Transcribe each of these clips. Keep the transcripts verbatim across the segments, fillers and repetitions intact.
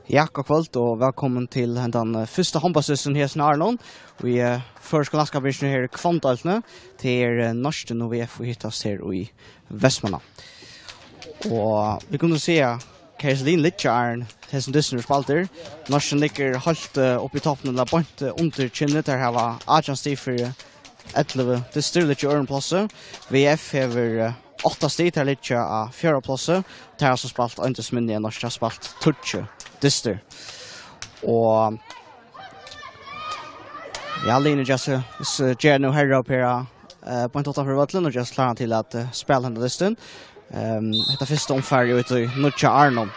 Ja, gott kvøld og vælkomin til hendan, eh, fyrsta hondbóltsdystin her í Arnum. Í, eh, føroysku landskampinum her í Hvanndeildini. Tað er, eh, Norstin og V F, ið hittast her í Vestmanna. Og vit kunnu siga, hvar lið liggja, áðrenn hesin dysturin er spældur. Norstin liggur heilt, eh, uppi í toppinum, ella beint, eh, undir Kinn. Teir hava átjan stig fyri ellivu dystir, liggja á øðrum plássi. V F hevur, eh, átta stig, teir liggja á fjórða plássi. Teir hava so spælt ein dyst minni enn Norstin, teir hava spælt tíggju dystir. Og ja, liðini gera seg, s-, gera nú herra upp her, eh, beint uttanfyri vøllin og gera seg kláran til at, eh, spæla henda dystin. Ehm, hetta fyrsta umfarið út í nýggja Arnum.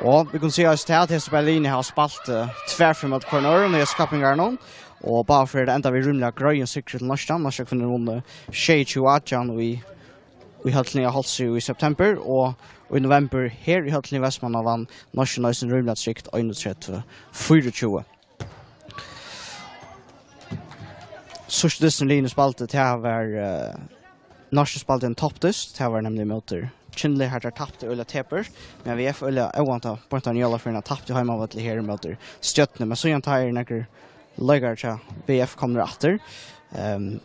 Og vit kunnu siga eisini at hesi bæði liðini hava spælt, eh, tvær ferðir móti hvørjum øðrum í hesum kappingarunum. Og báðar ferðir enda við rímiliga greiðum sigri til Norstan. Norstakvinnur vunnu sjeyogtjúgu átjan í, í høllini á Hálsi í september, og í november her í høllini í Vestmanna vann Norstin eisini rímiliga trygt, einogtretivu fýraogtjúgu. Síðsti dystin liðini spældu, tað var, eh, Norstin spældi ein toppdyst, tað var nemliga móti Kyndli, har teir taptu øgiliga tepurt, men V F øgiliga óvæntað beint áðrenn jólaferiuna tapti á heimavølli her móti Stjørnuni, men síðan tá eru nakrir leikarar hjá V F komnir aftur. Ehm,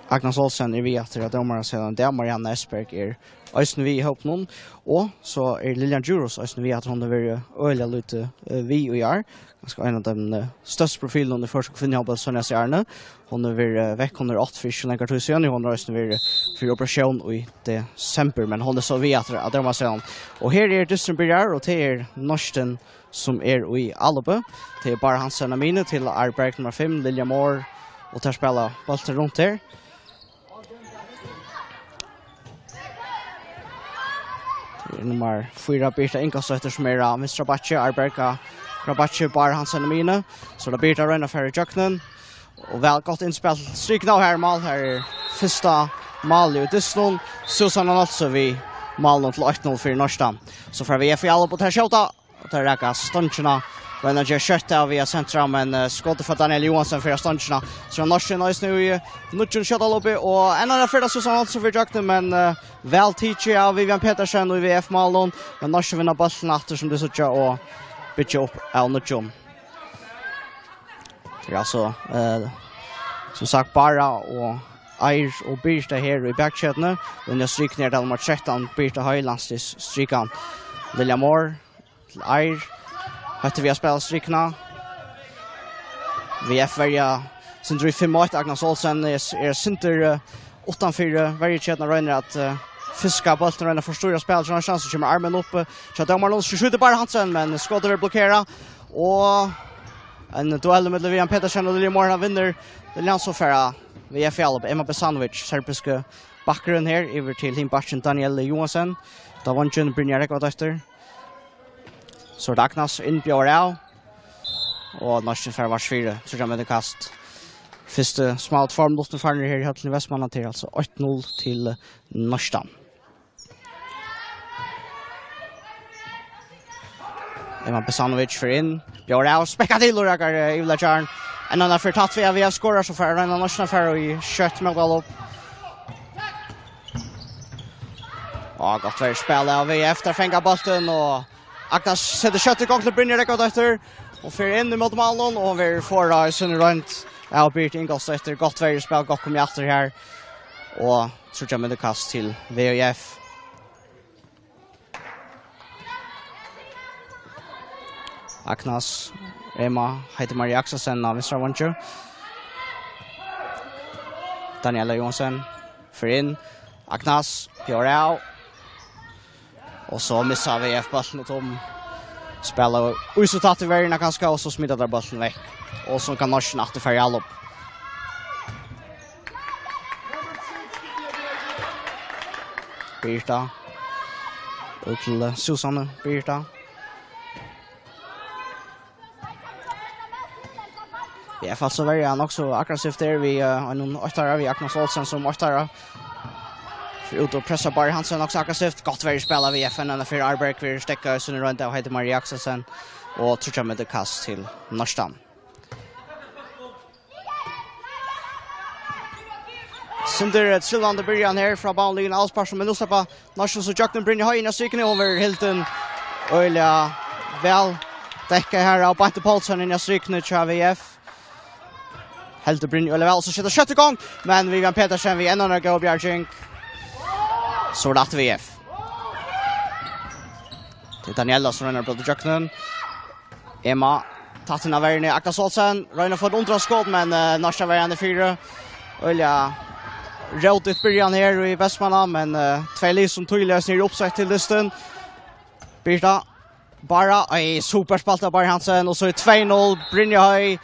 Agnes Olsen er við aftur á dómarasetan í dag, Marianne Esperg er eisini við í hópinum, og so er Lillian Djurhuus eisini við aftur, hon hevur verið øgiliga lítið, eh, við í ár. Kanska ein av teimum, eh, størstu profilunum í føroyskum kvinnuhondbólti seinastu árini. Hon hevur verið, eh, vekk, hon er aftur fyri ikki so langari tíð síðani, hon hevur eisini verið fyri operatión í desembur, men hon er so við aftur á dómarasetan. Og her er dysturin byrjar, og tað er Norstin, sum er í áloppi. Tað er Bára Hansen á miðjuni til Arberg nummar fimm, Lilja Mohr, og teir spæla bóltin runt her. Tað er nummar fýra, Birta Ingolfsdóttir, sum er á vinstra bakki, Arberg á høgra bakki, Bára Hansen á miðjuni. So er tað Birta roynir at fara ígjøgnum. Og væl gott innspæl, strikin av her, mál. Her er fyrsta málið í dystinum. Susanna Nolsøe við málinum til eitt null fyri Norstan. So fara V F í álop, og teir skjóta. Og teir raka stongina. Royna at gera skjótt av við at sentra, men, eh, skotið frá Daniel Johansen fer á stongina. So er Norstin eisini í, eh, nýggjum skjótaáloppi, og enn eina ferð Susanna Olsen fyri gjøgnum, men, eh, væl tikið av Vivian Petersen og í V F-málinum. Men Norstin vinnur bóltin aftur, sum tit síggja, og byggja upp av nýggjum. Tað er altso, eh, sum sagt, Bára og Eir og Birta her í bakketið. Linja strikin er nummar trettan, Birta Høy, landsliðsstrikan. Lilja Mohr til Eir. Høttur við at spæla strikuna. V F verja sindur í fimm eitt. Agnes Olsen er, er sindur, eh, uttanfyri, eh, verjuketuna, roynir at, eh, fiska bóltin, roynir at forstýra spæl, so hann sjansur, kemur armin upp, eh, hjá dómaranum, so skjýtur Bára Hansen, men skotið verður blokkerað, og ein duell millum Vivian Petersen og Lilju Mohr, hann vinnur Liljan, so fara V F í álop. Emma Besanovic, serbiski bakkurin her, yvir til hin bakkin, Danielle Johansen, tá vangin Brynja Rógvadóttir. So er tað Agnes, inn, bjóðar av. Og Norstin fær vars fyri, tríggjar minuttir kast. Fyrstu smáu tveimum minuttunum farnir her í høllini í Vestmanna, tað er altso eitt null til Norstan. Emma Besanovic fer inn, bjóðar av, spekkar til og rakar, eh, yvirliggjaran. Enn eina ferð tætt við, V F skorar, so fær Reina Norstin fara í skjótt mótálop. Og gott verður spælað av V F, teir fanga bóltin, og Agnes setir skjótt í gongd til Brynjar Rógvadóttir. Hon fer inn ímóti málinum, og hon verður forað í síni roynd av Birtu Ingolfsdóttur. Gott verður spælt, gott komið aftur her. Og tríggjar minuttir kast til V F. Agnes, Emma, Heidi Marie Akselsen á vinstra vangi. Daniela Johansen fer inn. Agnes, bjóðar av. Og so missa V F bóltin og tóm. Spæla í so tætt í verjuna kanska, og so smita teir bóltin vekk. Og so kann Norstin aftur fara í álop. Birta. Út til, eh, Susanne. Birta. V F altso verja nokk so aggressivt her við, eh, einum áttara við Agnes Olsen sum áttara. Fer út og pressar Bára Hansen nokk so aggressivt. Gott verður spælað av V F, enn eina ferð Arberg verður steðgað í síni roynd av Heidi Marie Akselsen. Og tríggjar minuttir kast til Norstan. Sindur, eh, trillandi byrjan her frá báðum liðum, avspark, men nú sleppa Norstin so gjøgnum Brynju Høy inn á strikuna, og verður hildin øgiliga Væl dekkað her av Beintu Poulsen inn á strikuni hjá V F. Heldur Brynja øgiliga væl, og so skjóta skjótt í gongd, men Vivian Petersen við enn eina góða bjarging. So er tað aftur V F. Tað er Daniela sum roynir at brjóta ígjøgnum. Emma, tætt inn á verjuna, Agnes Olsen, roynir at fáa eitt undraskot, men uh, norska verjan er fyri. Øgiliga rótut byrjan her í Vestmanna, men uh, tvey lið sum týðiliga eru uppsett til dystin. Birta, Bara, ei, super spælt av Bara Hansen, og so er tvey null, Brynja Høy.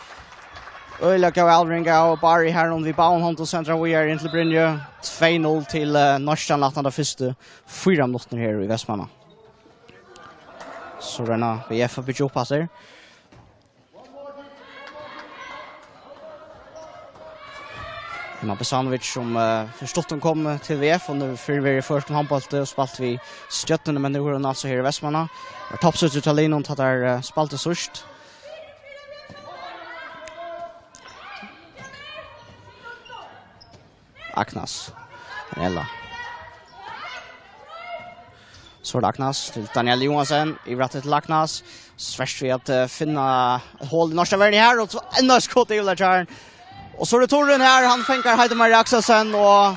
Øgiliga góð avlevering av Bara her, hon við báðum hondum sendar víðari inn til Brynju. Tvey null til uh, norskan aftan á fyrstu fýra minuttirnar her í Vestmanna. So royna V F at byggja upp aftur. Emma Besanovic, sum uh, fyri stuttum kom eh, til V F, hon hevur fyrr verið í føroyskum hondbólti og spælt við Stjørnuna, men nú er hon altso her í Vestmanna. Og toppskyttur hjá Linum, tá tær uh, spældu síðst. Agnes. Daniela. So er tað Agnes til Daniel Johansen. Yvir aftur til Agnes. Svært við at uh, finna eitt hol í norska verjuni her. Og so enn eitt skot í Ulla Kjærn. Og so er tað Torun her. Hann fangar Heidi Marie Akselsen. Og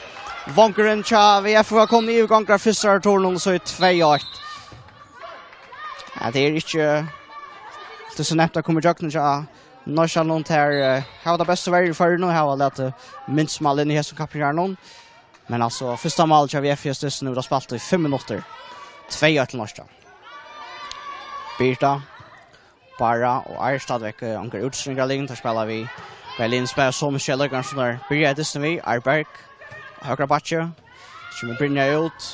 vonkurin hjá V F var komin í gongd av fyrsta Torun. Og so er tvey eitt. Ja, tað er ikki... Tað er so nemt at koma í gjøgnum hjá Norðsjálvum, tær eh, hava tað bestu verjur í Føroyum og hava latið minst mál inn í hesum kappingarunum. Men altso, fyrsta mál hjá V F í dystin, nú er tað spælt í fimm minuttir. Tvey eitt til Norðsjálv. Birta, Bara og Arr stadigvæk eh, onkur útstrekkingarlinja, tær spæla við Berlin, spæla somu sjey leikarar sum tær byrjaðu dystin við. Arrberg, høgra bakki, kemur Brynja út.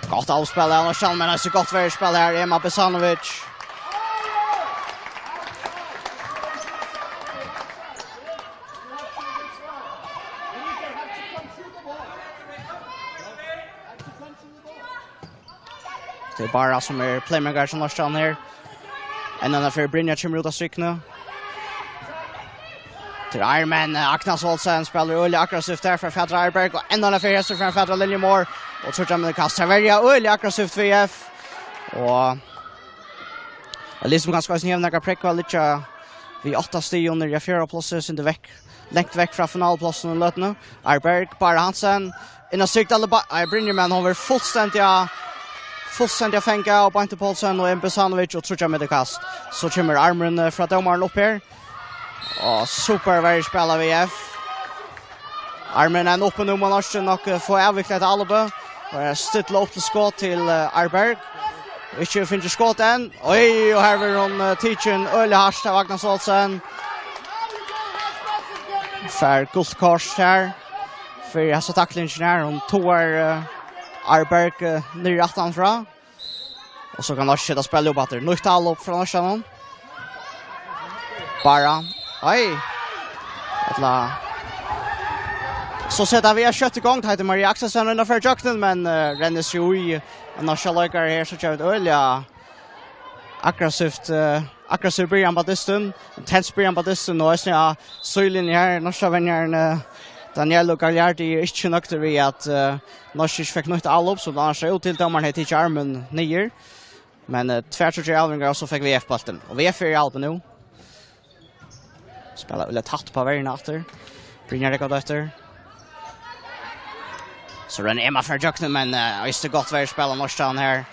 Gott avspæl av Norðsjálvum, men eisini gott verjuspæl her, Emma Besanovic. Tað er Bara sum er playmaker hjá Norðsjálvum her. Enn einaferð Brynja kemur út av strikuni. Til Arr, men eh, Agnes Olsen spælir øgiliga aggressivt har, fær fatur á Arrberg, og enn einaferð hestur fær fatur á Lilja Mohr, og tríggjar minuttir kast. Tær verja øgiliga aggressivt, V F. Og tað er líkasum kanska eisini hevur nakað preg at liggja við átta stig undir í fjórða plássi, sindur vekk, langt vekk frá finalupplássinum í løtuni. Arrberg, Bara Hansen, inn á Sigdal, Ba-, nei, Brynja, men hon verður fullstendiga, fullstendiga fangað av Beintu Poulsen og Emma Besanovic og tríggjar minuttir kast. So kemur armurin eh, frá dómaranum upp her. Og super verjuspæl av V F. Armurin er uppi nú, man orkar nokk eh, fáa avviklað hetta álopið. Og er stilla upp til skot til eh, Arrberg. Ikki fingið skot enn. Oj, og her verður hon eh, tikin øgiliga hart av Agnes Olsen. Fær gult kort her. Fyri hesa taklingina her. Hon togar eh, Arrberg eh, niður aftanfrá. Og so kann Lars seta spæl upp aftur. Nýtt álop frá Norðsjálvum. Bara. Oj. Ella. So seta vit skjótt í gongd. Heidi Marie Akselsen roynir at fara ígjøgnum, men uh, rennur seg í. Norðsjálvleikarar her, so kemur tað øgiliga aggressivt, uh, aggressiv byrjan á dystin. Intens byrjan á dystin, og eisini á síðulinjuni her. Norðsjálvvenjarin uh, Daniello Gagliardi er ikki nøgdur við at uh, Norðsjálvur ikki fekk nýtt álop, sum tað annars sá út til. Dómarin hevði tikið armin niður. Men uh, tvær tríggjar avleveringar, og so fekk V F bóltin. Og V F er í álopinum nú. Spæla øgiliga tætt upp á verjuna aftur. Brynja roknar eftir. So roynir Emma at fara ígjøgnum, men uh, eisini gott verjuspæl av Norðsjálvum her.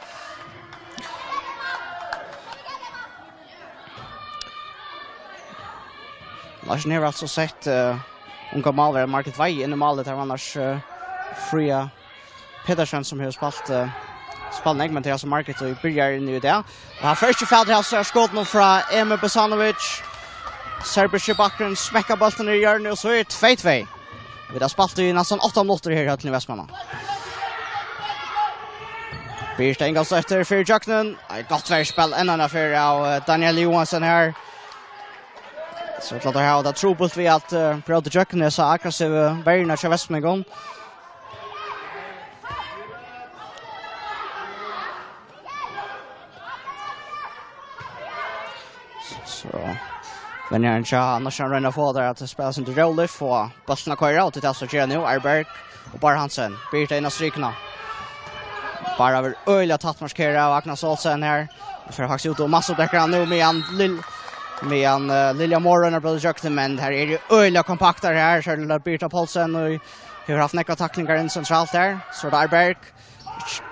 Lars hevur altso sett uh, unga málverja Margret Weihe inn í málið, har var annars uh, Fríða Petersen, sum hevur spælt, uh, spælt nógv, men tað er altso Margret, sum byrjar inn í dag. Og hann fær ikki fatur á skotinum frá Emma Besanovic. Serbiski bakkurin smekkar bóltin í jørðini, og so er tvey tvey. Vit hava spælt í næstan átta minuttir her í høllini í Vestmanna. Birta Ingolfsdóttir fer ígjøgnum. Eitt gott verjuspæl enn einaferð av eh, Danielle Johansen her. So klárar tær at hava tað trupult við at uh, bróta ígjøgnum hesa aggressivu verjuna hjá Vestmanningum. So venjarin hjá Norðsjálvum roynir at fáa tær at spæla seg róliga, fáa bóltin at koyra, og tað er tað sum sker nú. Arrberg og Bara Hansen. Birta inn á strikuna. Bara verður øgiliga tætt markerað av Agnes Olsen her. Hon fer faktiskt út og massudekkar hann nú, meðan Lil-, meðan, eh, Lilja Moore roynir at bróta ígjøgnum, men her eru tey øgiliga kompaktar her, serliga Birta Poulsen, og hevur havt nógvar taklingar inn sentralt her. So er tað Arberg.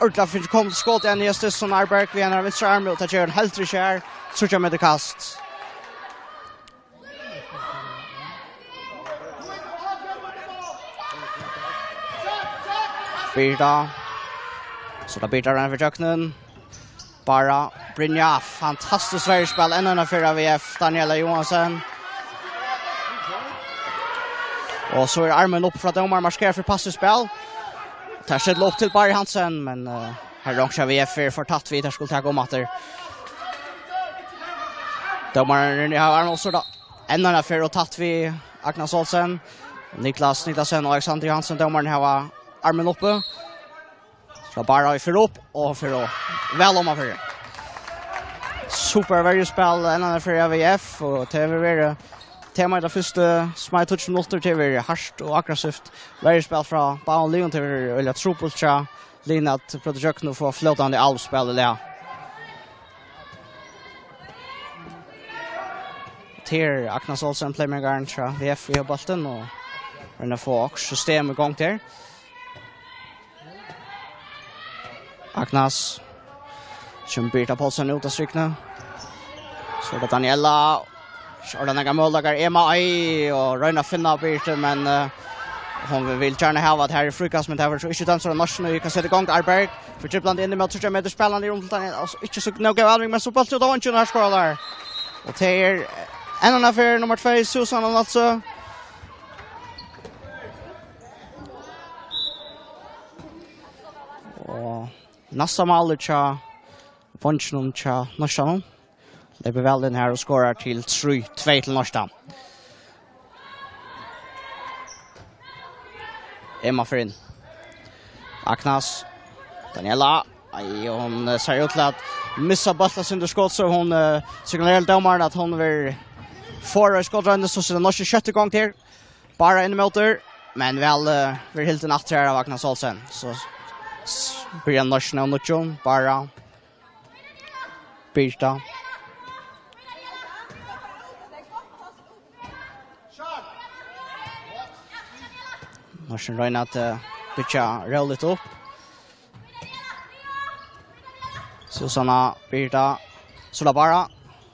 Ordiliga fínt komið til skot enn, Justus, sum Arberg við einum vinstra armi, og tað ger hon heldur ikki her. Tríggjar metur kast. Birta. So er tað Birta roynir fyri ígjøgnum. Bara Brynja, fantastiskt verjuspæl, enn eina ferð av V F, Daniela Johansen. Og so er armurin upp frá dómaran, markerar fyri passivt spæl. Tað er sett upp til Barry Hansen, men, eh, her royna V F er for tætt við, tað skuldi taka um aftur. Dómarin hevur armin, og so er tað enn eina ferð og tætt við Agnes Olsen. Niklas Niklasen og Alexander Johansen, dómarin, hava armin uppi. So bara í fyrra upp og fyrra upp. Væl um fyri. Super verjuspæl, enn eina ferð av V F, og tað hevur verið tema í tey fyrstu, sum eg tók minuttir, tað hevur verið hart og aggressivt verjuspæl frá báðum liðum, tað hevur verið øgiliga trupult hjá liðunum at bróta ígjøgnum og fáa flótandi avlopsspæl í lag. Her er Agnes Olsen, playmakeren hjá V F, við bóltin og roynir at fáa okkurt system í gongd her. Agnes. Kemur Birta Poulsen út av strikuni. So er tað Daniela. Ikki ordiliga nógvar møguleikar. Emma, ei, og roynir at finna Birtu, men, eh, hon vil, vil gjarna hava tað her í fríkast, men tað verður so ikki dømt, so er tað Norsen, og kann seta í gongd Arberg. Fer driblandi inn ímóti tríggjar metrar, spælandi um til Daniela, og so ikki so nóg av Arberg, men so bóltur út av eingin, og her skorar hon. Og tað er enn eina ferð nummar tvey, Susanna Nalsø. Og næsta málið hjá Bonginum, hjá Norsanum. Leypur væl inn her og skorar til trý tvey til Norsan. Emma fer inn. Agnes. Daniela. Ei, hon, eh, sær út til at missa bóltin, sindur skot, so hon, eh, signalerar dómaran at hon vil fáa í skotroyndina, so setir Norsan skjótt í gongd her. Bara inn ímóti, men væl, eh, verður hildin aftur her av Agnes Olsen. So s-, byrjar Norsan av nýggjum, bara Birta. Norsan roynir at, eh, byggja róligt upp. Susanna, Birta, so er tað bara.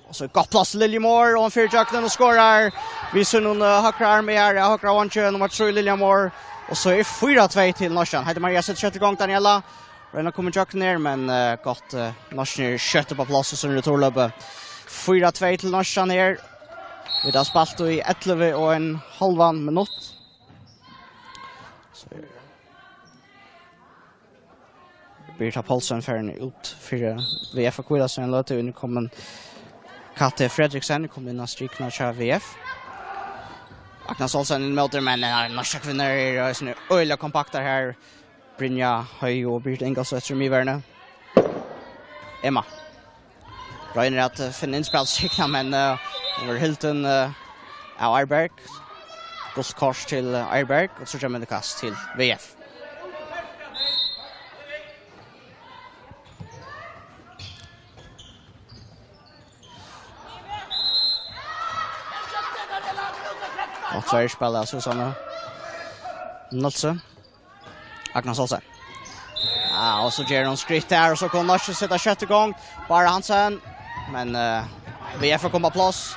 Og so gott pláss til Lilju Moore, og hon fer í gjøgnum og skorar. Vísir nú, eh, høgra arm her, ja, høgra vangi, nummar trý, Lilja Moore. Og so er fýra tvey til Norsan. Heidi Maria setir skjótt í gongd, Daniela. Roynir at koma í gjøgnum her, men, eh, gott, eh, Norsan er skjótt upp á pláss, og so er returløpið. Fýra tvey til Norsan her. Vit hava spælt í ellivu og ein hálvan minutt. So er Birta Poulsen farin út fyri V F at hvíla seg ein løtu, inn komin Katti Fredriksen, komin inn á strikuna hjá V F. Agnes Olsen inn móti, men, eh, norskar kvinnur eru eisini øgiliga kompaktar her. Brynja Høy og Birta Ingoldsdóttir í miðverðini. Emma. Roynir at, eh, finna innspælsskikna, men, eh, hon verður hildin, eh, av Arberg. Gult kort til, eh, Arberg, og tríggjar minuttir kast til V F. Og tveir spæla, Susanne Nolse. Agnes Olsen. Ja, og so ger hon skritt her, og so kann Norsan seta skjótt í gongd. Bara Hansen. Men, eh, V F er komin á pláss.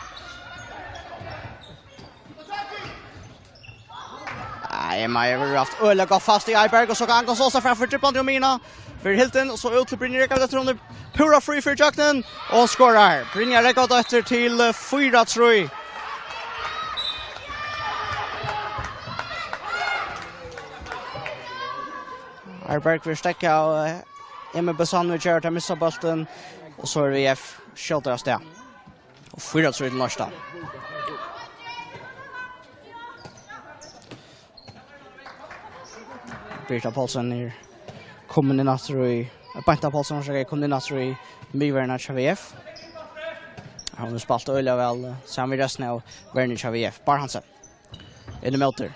Nei, Maja hevur havt øgiliga gott fast í Arberg, og so kann Agnes Olsen fara fyri driblandi um miðjuna. Fyri hildin, og so út til Brynja Rekadóttir, hon er púra frí fyri gjøgnum, og skorar. Brynja Rekadóttir til, eh, fýra trý. Arberg verður steðgað av, eh, Emil Besson, og gera at tey missa bóltin, og so er V F skjótar av stað. Og fýra trý til Norsan. Birta Poulsen er komin inn aftur í, eh, Beinta Poulsen, orsaka, er komin inn aftur í miðverðina hjá V F. Hon hevur spælt øgiliga væl, eh, saman við restina av verðini hjá V F. Bara Hansen. Inn ímóti.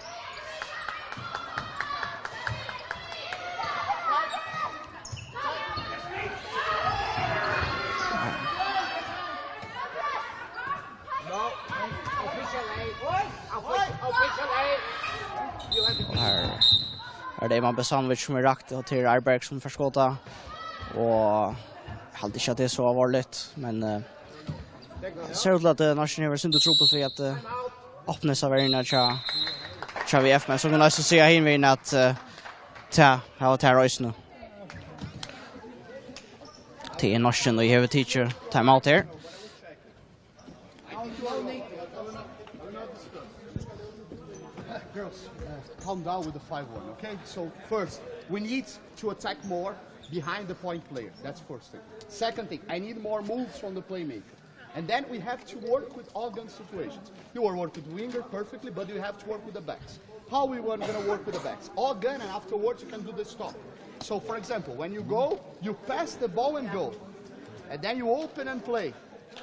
Og her er tað Eman Besanovic sum er rakt, og til Arberg sum fær skotið. Og eg haldi ikki at tað er so alvorligt, men, eh, tað sær út til at, eh, Norðsjón hevur eitt sindur trupult við at, eh, opna hesa verjuna hjá, hjá V F, men so kann eg so siga hinvegin at, eh, tað hava tær eisini. Tað er Norðsjón, og eg havi tikið timeout her. Girls, uh, calm down with the five one, okay? So first, we need to attack more behind the point player. That's first thing. Second thing, I need more moves from the playmaker. And then we have to work with all gun situations. You are working with winger perfectly, but you have to work with the backs. How we want gonna work with the backs? All gun, and afterwards you can do the stop. So, for example, when you go, you pass the ball and go. And then you open and play.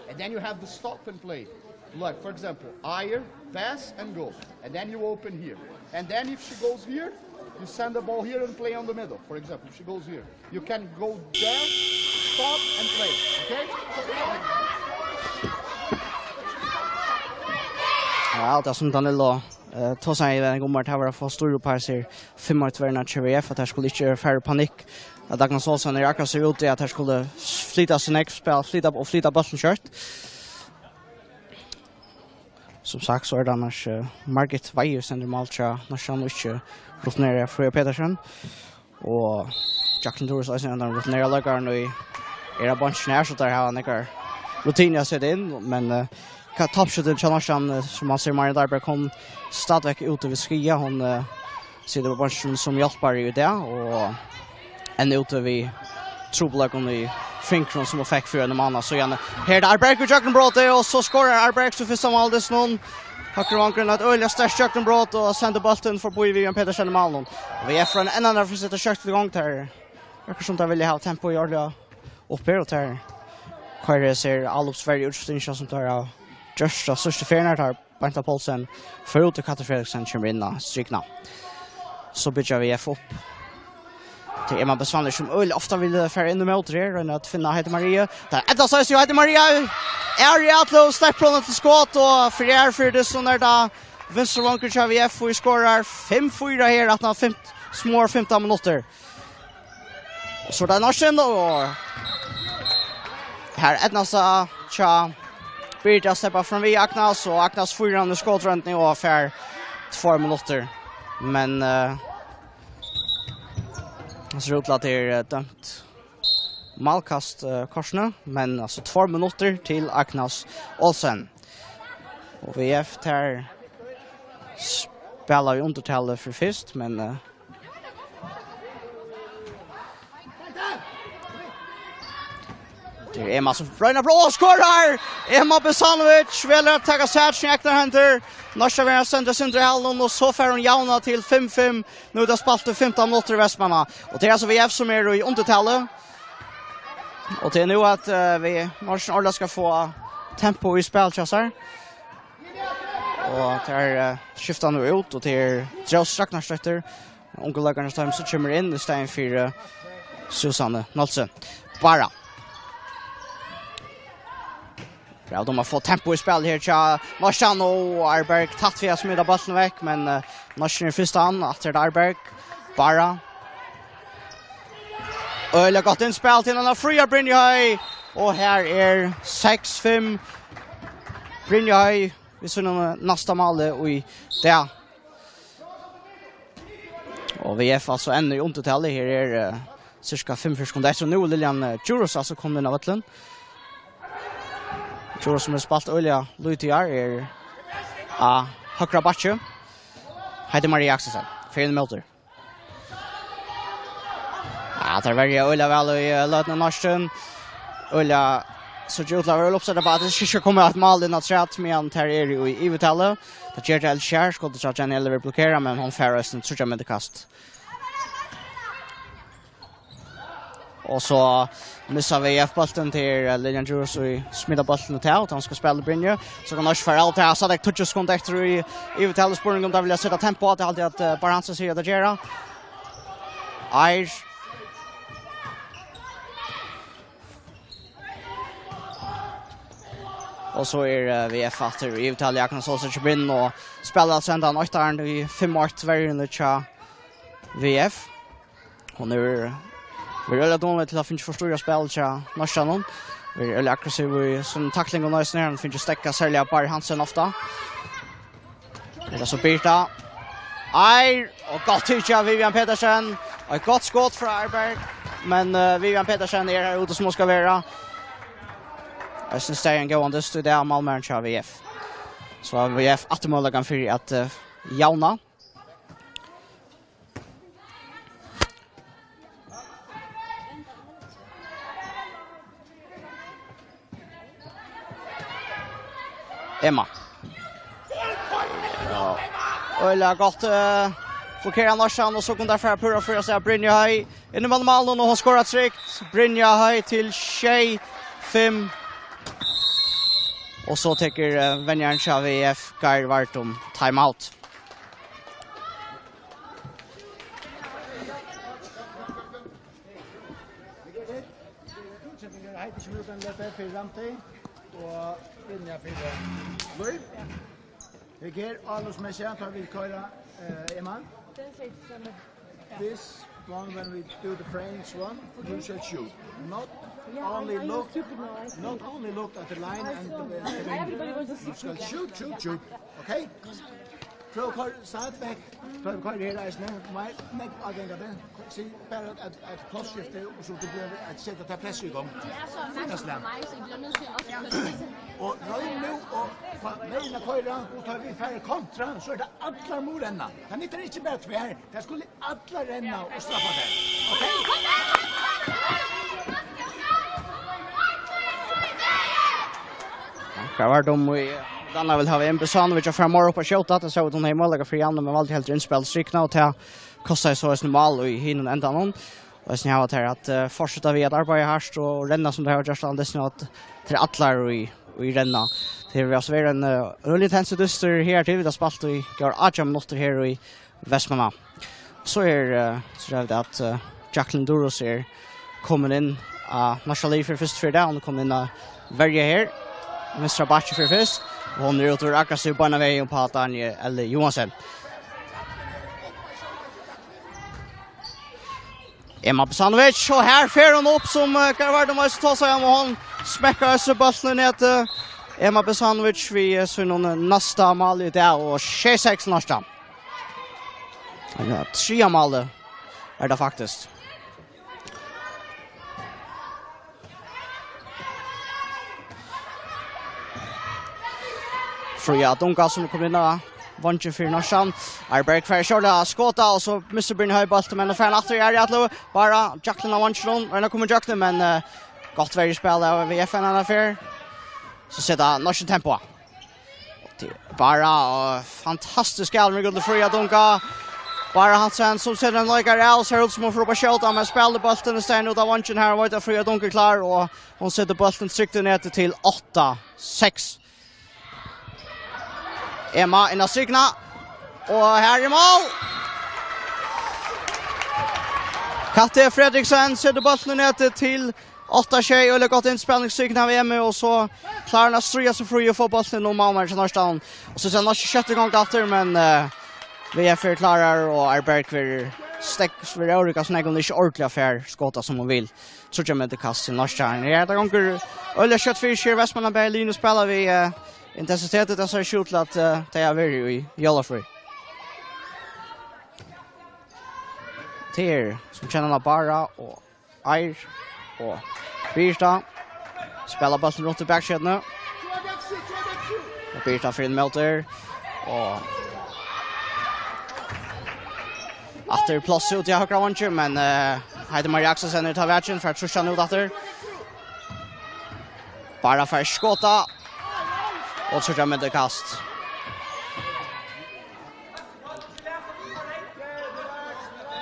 And then you have the stop and play. Like, for example, higher, pass and go. And then you open here. And then if she goes here, you send the ball here and play on the middle, for example, if she goes here. You can go there, stop and play, okay? Ja, tað sum Danilo, eh, tosaði við um, at tað var at fáa stýr upp á hesar fimm eitt verjurnar hjá V F, at tær skuldu ikki fara í panikk. At Agnes Olsen er akkurát so úti, at tær skuldu flyta seg nógv, spæla, flyta og flyta bóltin skjótt. Sum sagt, so er tað annars, eh, Margit Weihe stendur í mál hjá Norðsjón og ikki rutineraða Fríða Petersen. Og Jacqueline Djurhuus eisini, ein rutineraður leikari, og er á beinkini her, so tær hava nakrar rutinur at seta inn, men, eh, ka-, toppskjótin hjá Norðsjón, eh, sum man sær, Maria Darberg, hon stadigvekk úti við skaða, hon, eh, situr á beinkini sum hjálpari í dag, og enn úti við trupulleikum í fingrinum, sum hon fekk fyri einum mánaði síðani. Her er tað Arberg í gjøgnumbroti, og so skorar Arberg sítt fyrsta mál, dystin. Høgri vangurin, eitt øgiliga sterkt gjøgnumbrot, og sendir bóltin forbi Vivian Petersen í málinum. Og V F fær enn eina ferð sett skjótt í gongd her. Akkurát sum tær vilja hava tempo í orðliga upp her, og tær koyra sær álopsverju útskiftingina, sum tær hava gjørt á síðstu ferð, har tær Beinta Poulsen fer út, og Katrin Fredriksen kemur inn á strikuna. So byggja V F upp. Tað er Emma Besvanley, sum øgiliga ofta vil fara inn ímóti her, royna at finna Heidi Marie. Tað er Edda Søys, Heidi Marie er í atlit, sleppur hon til skot, og fyri er fyri tað, so er tað vinstri vangur hjá V F, og skorar fimm fýra her, aftan á fim-, smáar fimtan minuttir. Og so er tað Norðsjón, og her eydnar seg hjá Birgit at sleppa fram við Agnes, og Agnes fýrar hana í skotroyndini og fær tveir minuttir. Men, eh, tað sær út til at tað er, eh, dømt málkast, eh, kortini, men altso tveir minuttir til Agnes Olsen. Og V F tær spæla í undirtali fyri fyrst, men, eh, tað er Emma sum roynir at bróta og skorar! Emma Besanovic velur at taka sakina í egnar hendur. Norðsjón verður sendur í sindri halen, og so fær hon javnað til fimm fimm. Nú er tað spælt í fimtan minuttir í Vestmanna. Og tað er altso V F sum er í undirtali. Og tað er nú at, eh, V F, Norðsjón, ordiliga skal fáa tempo í spæl hjá sær. Og tær, eh, skifta nú út, og tað er Drós Ragnarsdóttir, ungu leikararnar hjá teimum, sum kemur inn í staðin fyri, eh, Susanne Nolsøe. Bara. Bra, tær fáa tempo í spæl her hjá Norðsjón, og Arberg tætt við at smita bóltin vekk, men, eh, Norðsjón er fyrst á hann, aftur er tað Arberg. Bara. Øgiliga gott innspæl til hana, Fríða Brynjøy. Og her er seks fimm. Brynjøy við sínum næsta máli í dag. Og V F altso enn í undirtali. Her er, eh, cirka fimmogfjøruti sekundar eftir, og nú er Lillian, eh, Djurhuus altso komin inn á vøllin. Djurhuus, sum hevur spælt øgiliga lítið í ár, er á høgra bakki. Heidi Marie Akselsen, fer inn ímóti. Ja, tær verja øgiliga væl í, eh, løtuni, Norðsjón. Øgiliga, so tað út til at vera uppsett á at tað ikki skal koma eitt mál inn afturat, meðan tær eru í yvirtali. Tað ger tað helst ikki her, skotið hjá Jenny Ellery blokera, men hon fær eisini tríggjar metrar kast. Og so missa V F bóltin til, eh, Lillian Djurhuus, og smitar bóltin út av, og hon skal spæla Brynju. So kann Norðsjón fara út her, so er tað tíggju sekund eftir í, í yvirtali, spurning um tað vilja seta tempo á, tað haldi eg at, eh, Bára Hansen sigur at tað ger. Eir. Og so er uh, V F aftur í úttali. Agnes Olsen kemur inn og spælir altso hendan áttaran í fimm eitt verjuni hjá V F. Hon er verið øgiliga dugnalig til at finna forstyrra spæl hjá norskanum. Verið øgiliga aggressiv í sínum taklingum eisini. Hon finnur stekka serliga Bára Hansen ofta. Her er so Birta. Eir, og gott tikið av Vivian Petersen. Og eitt gott skot frá Arberg, men uh, Vivian Petersen er her ute sum hon skal vera. Eg synes det er en god dyst, det er målmaðurin hjá V F. So hevur V F aftur møguleikan fyri at uh, javna. Emma. Ja. Øgiliga gott uh, blokkerar norskan, og so kunnu teir fara púra fyri seg. Brynja Høy inn í málið, og hon skorar trygt. Brynja Høy til sjey fimm. Og so tekur uh, venjarin hjá V F, Geir Vardum, timeout. Heidi Smøgan løper fyri Ramti og Brynja fyri Lív. Her ger Alos Messia, tar vi køyra eh, Emma. This one, when we do the French one, you shall shoot. Not only look, not only look at the line and the, at the ring. You shall shoot, shoot, shoot. Okay? Prøv at køyre, start back. Prøv at køyre her, eisini. Meir, meir avgang av det. Si bare at, at plássskifte, og so du blir at seta det presset i gang. Fint slag. Og røyn nu, og meir enn at køyre, og tar vi færre kontra, så er det allar mulig enda. Det nytter ikke bare tvær. Det skulle allar renna og straffa tær. Ok? Hvar var dømari? Danna vil hava Emma Besanovic at fara meir upp at skjóta. Tað sá vit, hon hevði møguleika fyri Janne, men valdi heldur innspæl strikna, og tað kostaði so eisini mál í hinum endanum. Og eisini hava tær at uh, fortseta við at arbeiða hart og renna sum tær hava gjørt, Andresen, og at tær allar í, í renna. Tað hevur altso verið ein uh, øgiliga intensur dystur her til. Vit hava spælt í gjár átjan minuttir her í Vestmanna. So er, eh, so er tað at eh, Jacqueline Durus er komin inn á Marshall fyri fyrstu ferð. Hon er komin inn á verja her. Vinstra bakki fyri fyrst. Og hon er út og aggressiv beinanvegin uppá Danielle Johansen. Emma Besanovic, og her fer hon upp sum uh, Garvard og Meister Tosa, og hon smekkar seg bóltin í netið. Emma Besanovic við uh, sínum næsta mál í dag, og sjey seks norskan. Ja, triðja málið er tað faktiskt. Fríða Dunga sum er komin inn á vongin fyri norskan. Arberg fær sjálv at skota, og so missir Brynja Høy bóltin, men hon fær hann aftur í aðru ætlu. Bara Jacqueline á vonginum, og hon er komin í gjøgnum, men uh, gott verjuspæl av V F N her. So seta norskan tempo. Bara uh, fantastisk gæl med guldet Fríða Dunga. Bara Hansen sum setir ein leikara av, sær út sum hon fer upp at skjóta, men spælir bóltin í staðin út av vongin her, og veit at Fríða Dunga er klár, og hon setir bóltin trygt í netið til átta seks. Emma inn á strikuna, og her er mál! Katte Fredriksen setir bóltin í netið til átta sjey, øgiliga gott innspælingsteknikk av Emma, og so klárar hon at stríða seg frí og fáa bóltin inn um málmaðurin hjá Norðsteinum. Og so er tað nokk ikki skjótt í gongd aftur, men uh, V F er klárar, og Arberg verður stekk, verður órógvað, so nógv hon ikki ordiliga fær skotað sum hon vil. Tríggjar metrar kast til Norðsteinum. Ja, tað gongur øgiliga skjótt fyri seg. Vestmanna bæði lið spæla við uh, intensitet, tað sær ikki út til at uh, tey hava verið í jólafrí. Tær, sum kenna hana bara, og Eir og Birta spæla bóltin runt í baksetuni. Og Birta fer inn móti. Og aftur pláss út í høgra vongin, men uh, Heidi Maria Akselsen er tá vakin, fær trýst hann út aftur. Bara fær skota. Og tríggjar metrar kast.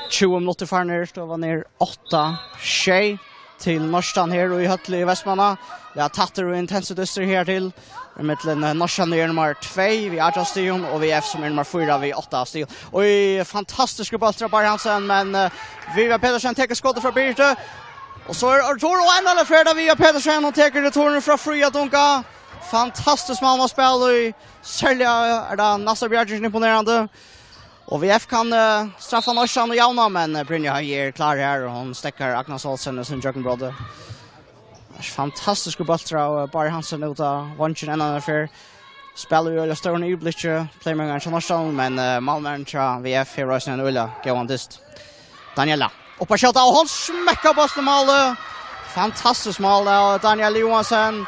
Tjúgu minuttir farnir, støðan er átta sjey til Norðstein her í Høllini í Vestmanna. Tað er tættur og intensur dystur her til. Millum eh, Norðstein er nummar tvey við átjan stigum, og V F sum er nummar fýra við átta stigum. Og í fantastiskur bóltur av Bára Hansen, men uh, Vivian Petersen tekur skotið frá Birtu. Og so er Arturo, og enn eina ferð Vivian Petersen, hon tekur returen frá Fríða Dunga. Fantastiskt mál at spæla í. Serliga er tað næsta bjargingin imponerandi. Og V F kann, eh, straffa Norsan og javna, men, eh, Brynja Høgh er klár her, og hon steðgar Agnes Olsen í sín gjøgnumbrot. Fantastiskur bóltur av, eh, Báru Hansen út á vongin enn eina ferð. Spælir í øgiliga stórum yvirbliki, playmakerin hjá Norsan, men, eh, málmaðurin hjá V F hevur eisini ein øgiliga góðan dyst. Daniela, upp at skjóta, og hon smekkar bóltin í málið. Fantastiskt mál av Daniela Johansen.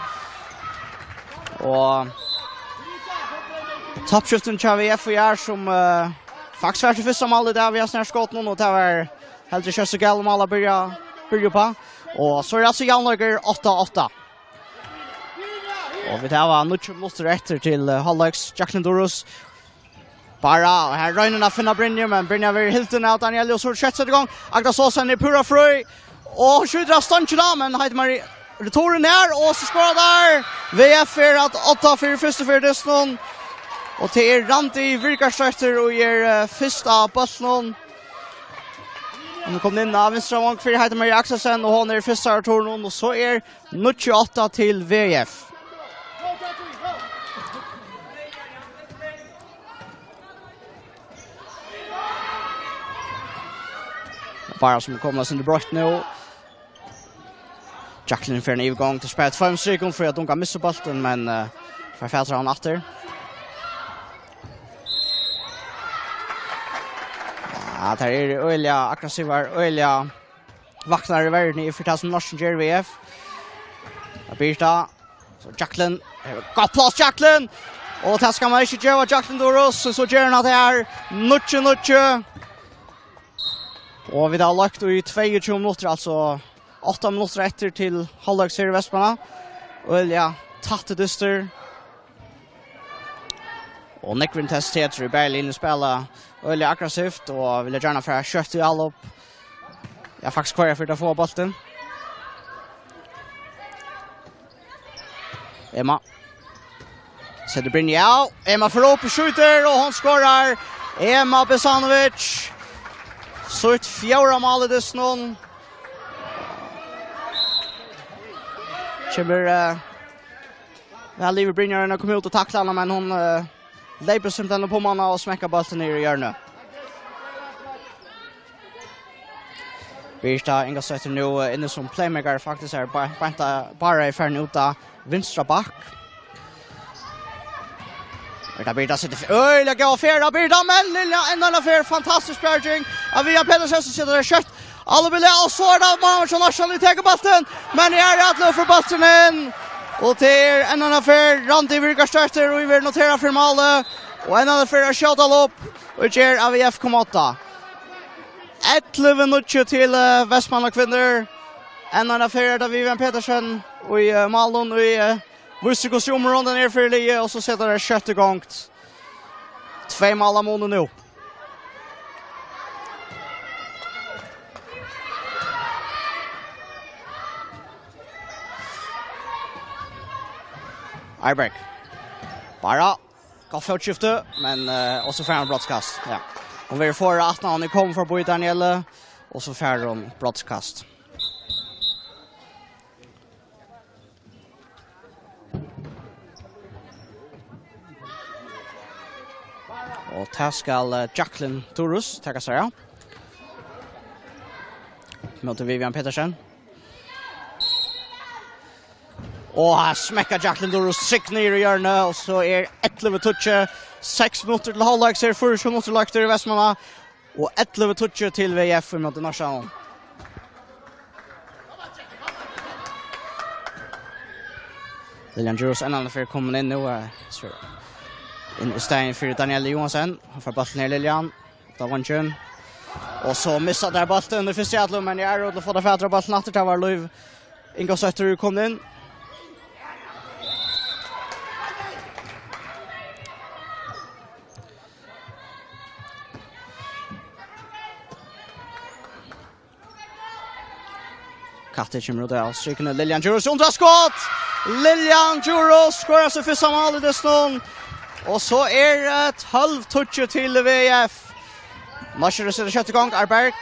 Og toppskiftin hjá V F í ár, sum, eh, faktiskt var til fyrsta mál í dag, við hasum her skotinum, og tað var heldur ikki so galið mál at byrja, byrja uppá. Og so er altso javnleikur, átta átta. Og vit hava níggju minuttir eftir til, eh, hálvleiks. Jacqueline Durus. Bara, og her roynir hon at finna Brynju, men Brynja verður hildin av Danielle, og so er skjótt sett í gang. Agnes Olsen er púra frí. Og hon skjýtur av stongina, men Heidi Marie returin her, og so skorar tær. V F er at átta fyri fyrstu ferð dystin. Og tað er Randi Birgersdóttir, og er, eh, fyrsta bóltin. Hon er komin inn á vinstra vong fyri Heidi Marie Akselsen, og hon er fyrsta returin, og so er níggju átta til V F. Bara sum koma sindur broytt nú. Jacqueline fer ein yvirgongd, tað spælir tveimum sekundum fyri at Dunga missir bóltin, men, eh, fær fatur á hann aftur. Ja, tær eru øgiliga aggressivar, øgiliga vaknar í verðini fyri tað sum Norsan ger í V F. Tað er Birta. So Jacqueline. Gott pláss, Jacqueline! Og tað skal man ikki geva Jacqueline Durus. So ger hon at tað er níggju níggju. Og vit hava lagt í tveyogtjúgu minuttir, altso átta minuttir eftir til hálvleiks her í Vestmanna. Øgiliga tættur dystur. Og nógvir intensitetir í bæði liðini, spæla øgiliga aggressivt og vilja gjarna fara skjótt í álop. Ja, faktiskt, hvørja ferð tær fáa bóltin. Emma. Setur Brynja av. Emma fer upp og skjýtur, og hon skorar. Emma Besanovic. Sítt fjórða mál í dystinum. Kemur, eh, væl yvir Brynju, hon kom út og takla hana, men hon, eh, leypur simpelthen upp um hana og smekkar bóltin niður í hjørnið. Birta Ingasdóttir nú, eh, inni sum playmaker, faktiskt er Ba-, Beinta Bara er farin út á vinstra back. Birta, Birta setur f-, øgiliga góða ferð av Birta, men Lilja enn eina ferð, fantastisk bjarging av Vivian Petersen, sum setur tað skjótt. Alveg, og so er tað maður sum Norsan tekur bóltin, men her er allir for bóltin inn. Og tað er enn eina ferð Randi Birgersdóttir, og vit verða notera fyri málið. Og enn eina ferð at skjóta upp, og ger at V F koma átta. Ellivu níggju til, eh, Vestmanna kvinnur. Enn eina ferð er tað Vivian Petersen, og í, eh, málinum, og í, eh, vísir hvussu umráðandi er fyri liðið, og so setur tær skjótt í gongd. Tvey mál av muni nú. Arberg. Bara. Gott fótskifti, men, eh, og so fær hon brotskast. Ja. Hon verður for aftan, hon er komin forbi Danielle, og so fær hon brotskast. Og tað skal, eh, Jacqueline Durus taka sær av. Móti Vivian Petersen. Og her smekkar Jacqueline Durus trygg niður í hjørnið, og so er ellivu tíggju, seks minuttir til hálvleiks, er fýraogtjúgu minuttir leiktir í Vestmanna. Og ellivu tíggju til V F ímóti Norsanum. Lillian Djurhuus enn eina ferð komin inn nú, eh, so inn í staðin fyri Danielle Johansen. Hon fær bóltin her, Lillian. Út á vongin. Og so missa tær bóltin í fyrstu atlit, men eg er til at fáa tað fatur á bóltin aftur. Tað var Lív Ingasdóttir komin inn. Katti kemur út av strikuni. Lillian Djurhuus, undraskot! Lillian Djurhuus skorar sítt fyrsta mál í dystinum. Og so er, eh, tólv tíggju til V F. Markið setur skjótt í gongd, Arberg.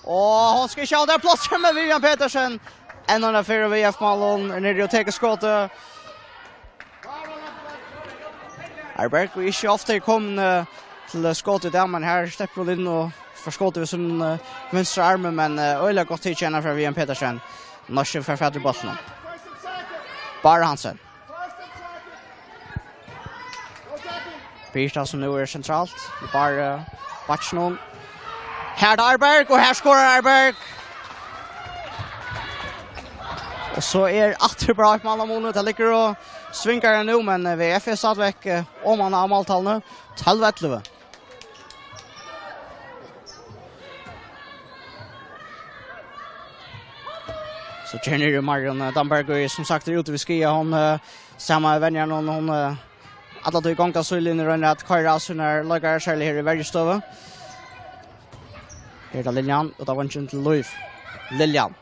Og hon skal ikki hava tað plássið, men Vivian Petersen. Enn eina ferð V F-mál, hon er niðri og tekur skotið. Arberg, og ikki ofta er komin, eh, til skot í dag, men her sleppur hon inn og fær skotið við sín, eh, vinstra armi, men, eh, øgiliga gott tikið av Vivian Petersen. Norskan fær fatur í bóltin. Bára Hansen. Birta, sum nú er sentralt. Bára, bakkinum. Her er Arberg, og her skorar Arberg. Og so er aftur bara eitt mál á muni. Tað liggur og svingar nú, men, eh, V F er stadigvæk, eh, oman á máltalinu. Tólv ellivu. So kemur Marion, eh, Damberg, og sum sagt er úti við skaða. Hon, eh, sama venjarin, hon, hon, eh, alla tíð í gongd av síðlínuni, roynir at koyra av sínar leikarar, serliga her í verjustøðu. Her er tað Liljan, út av vongin til Lív. Liljan.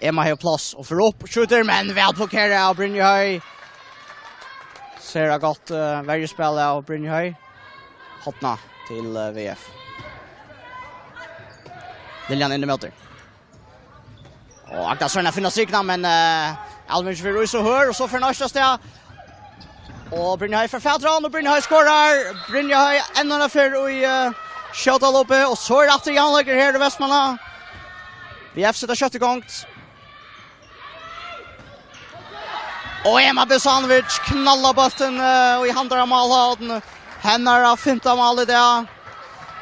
Emma hevur pláss og fer upp, skjýtur, men væl blokkerað av Brynju Høy. Sera gott, eh, verjuspæl av Brynju Høy. Horna til, eh, V F. Liljan inn ímóti. Og Agnes roynir at finna strikuna, men, eh, Alvin fer í so hørð, og so fer næsta stað. Og Brynja Høy fær fatur á hann, og Brynja Høy skorar. Brynja Høy enn eina ferð í, eh, skjóta lopi, og so er aftur javnleikur her í Vestmanna. V F setir skjótt í gongd. Og Emma Besanovic knallar bóltin, eh, í handar av málhorn. Hennara fimta mál í dag.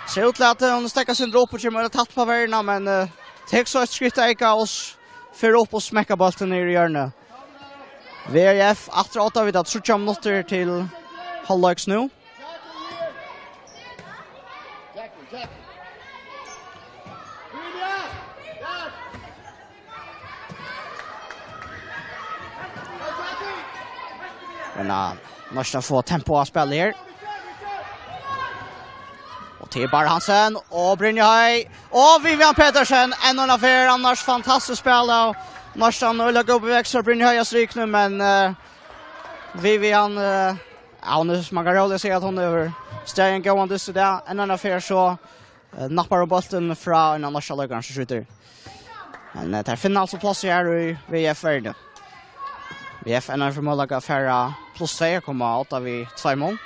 Sær út til at, eh, hon steðgar seg upp og kemur tætt á verjuna, men, eh, tekur so eitt skritt at eyka og s-, fer upp og smekkar bóltin niður í hjørnið. V F aftur á odda, vit hava tríggjar minuttir til hálvleiks nú. Men, uh, Norskan fær tempo av spælinum her. Og til Bára Hansen, og Brynja Høy, og Vivian Petersen, enn eina ferð, annars fantastiskt spæl av Norskan, og øgiliga góð bevegelse av Brynju Høy á strikuni, men, eh, Vivian, eh, ja, hon er, man kann róliga siga at hon hevur staðið ein góðan dyst í dag, enn eina ferð so, eh, nappar hon bóltin frá ein av Norskan leikarum sum skjýtur. Men, eh, tær finna altso pláss her í V F-verjuni. V F enn eina ferð møguleika at fara pluss tvey, koma á odda við tveimum.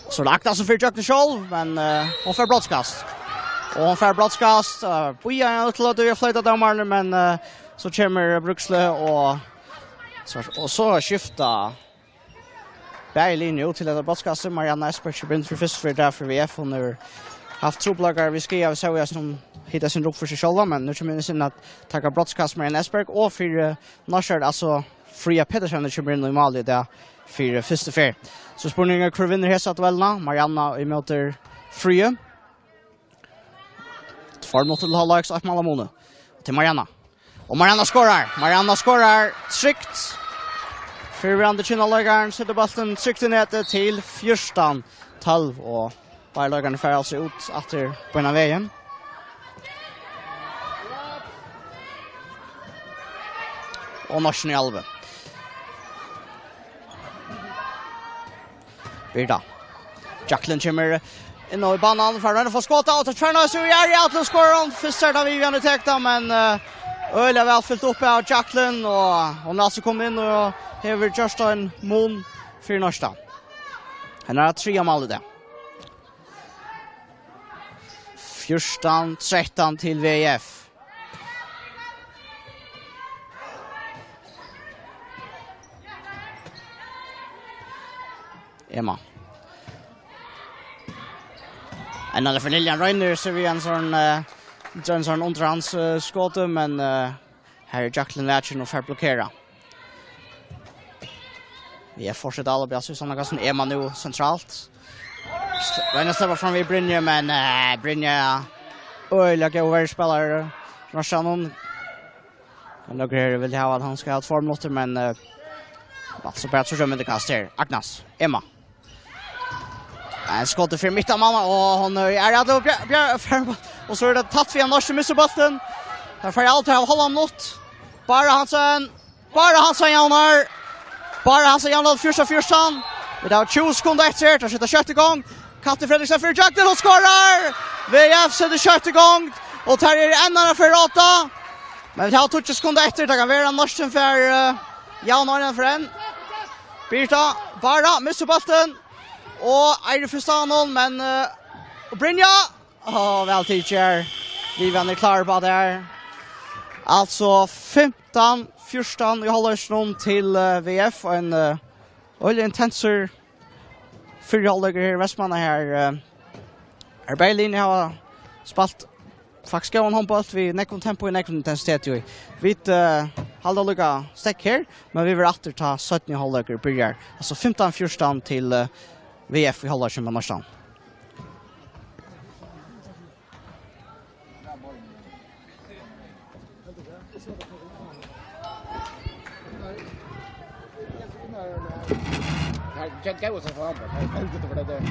So er tað Agnes sum fer í gjøgnum sjálv, men, eh, hon fær brotskast. Og hon fær brotskast, eh, bíðar hann til at floyta dómaran, men, eh, so kemur brotskast, og so, og so skifta bæði liðini út til hetta brotskastið. Marianna Espersen kemur inn fyri fyrstu ferð í dag fyri V F. Hon hevur havt trupulleikar við skaða, vit sóu, sum hon hitar seg upp fyri seg sjálva, men nú kemur hon inn at taka brotskast, Marianna Espersen, og fyri, eh, Norskan, altso Fríða Petersen kemur inn í málið í dag fyri fyrstu ferð. So spurningurin er, hvør vinnur hesa duellina? Marianna ímóti Fríðu. Tveir minuttir til hálvleiks, eitt mál av muni. Til Marianna. Og Marianna skorar. Marianna skorar trygt. Fyrrverandi Kinna-leikarin setir bóltin trygt í netið til fjúrtan tólv, og báðir leikararnir fara altso út aftur beinan vegin. Og Norskan í alvi. Birta. Jacqueline kemur inn á banan, fær hann at fáa skotið, og tað tvernar seg í ærið, at skorar hon. Fyrst er tað Vivian í tekta, men, eh, øgiliga væl fylgt upp av Jacqueline, og hon er altso komin inn og hevur gjørt ein mun fyri Norskan. Hennara triðja mál í dag. Fjúrtan trettan til V F. Emma. Enn eina ferð Liljan roynir seg við ein sånn, eh, ein sånn undirhands, eh, skot, men, eh, her er Jacqueline vakin og fær blokkerað. V F fortsetur at áloppa, altso, Sanna Karlsen, Emma nú sentralt. St-, roynir at sleppa fram við Brynju, men, eh, Brynja, øgiliga góður verjuspælari, Norskan. Men nøkur her vilja hava at hann skal hava tveir minuttir, men, eh, altso bara tríggjar myndir kast her. Agnes, Emma. Ein skot fyri mitt av manna, og hon er, er at Bjør-, Bjør-, og so er tað tatt fyri Norskan, missir bóltin. Her fær alt av hálvan minutt. Bára Hansen. Bára Hansen javnar. Bára Hansen javnar fjúrtan fjúrtan. Vit hava tjúgu sekund eftir. Tað setir skjótt í gongd. Katrin Fredriksen fyri Jacqueline, hon skorar! V F setir skjótt í gongd, og tær eru enn eina ferð átta. Men vit hava tíggju sekund eftir, tað kann vera Norsk sum fær, eh, javna ein fyri ein. Birta, bara, missir bóltin. Og Eirik fyrst av honum, men, eh, og Brynja. Ó, væl tikið her. Vivian er klár á tað her. Altso fimtan fjúrtan í hálvleikinum til, eh, V F, og ein, eh, øgiliga intensur fyrri hálvleikur her í Vestmanna her, eh, her bæði liðini hava spælt faktiskt góðan hondbólt við nógvum tempo og nógvum intensitet, jú. Vit, eh, halda líka støðugt her, men vit verða aftur tá seinni hálvleikur byrjar. Altso fimtan fjúrtan til, eh, V F í hálvleikinum á Norðstovn. Nei, Jack Gavin som får håndball. Helvete for det der.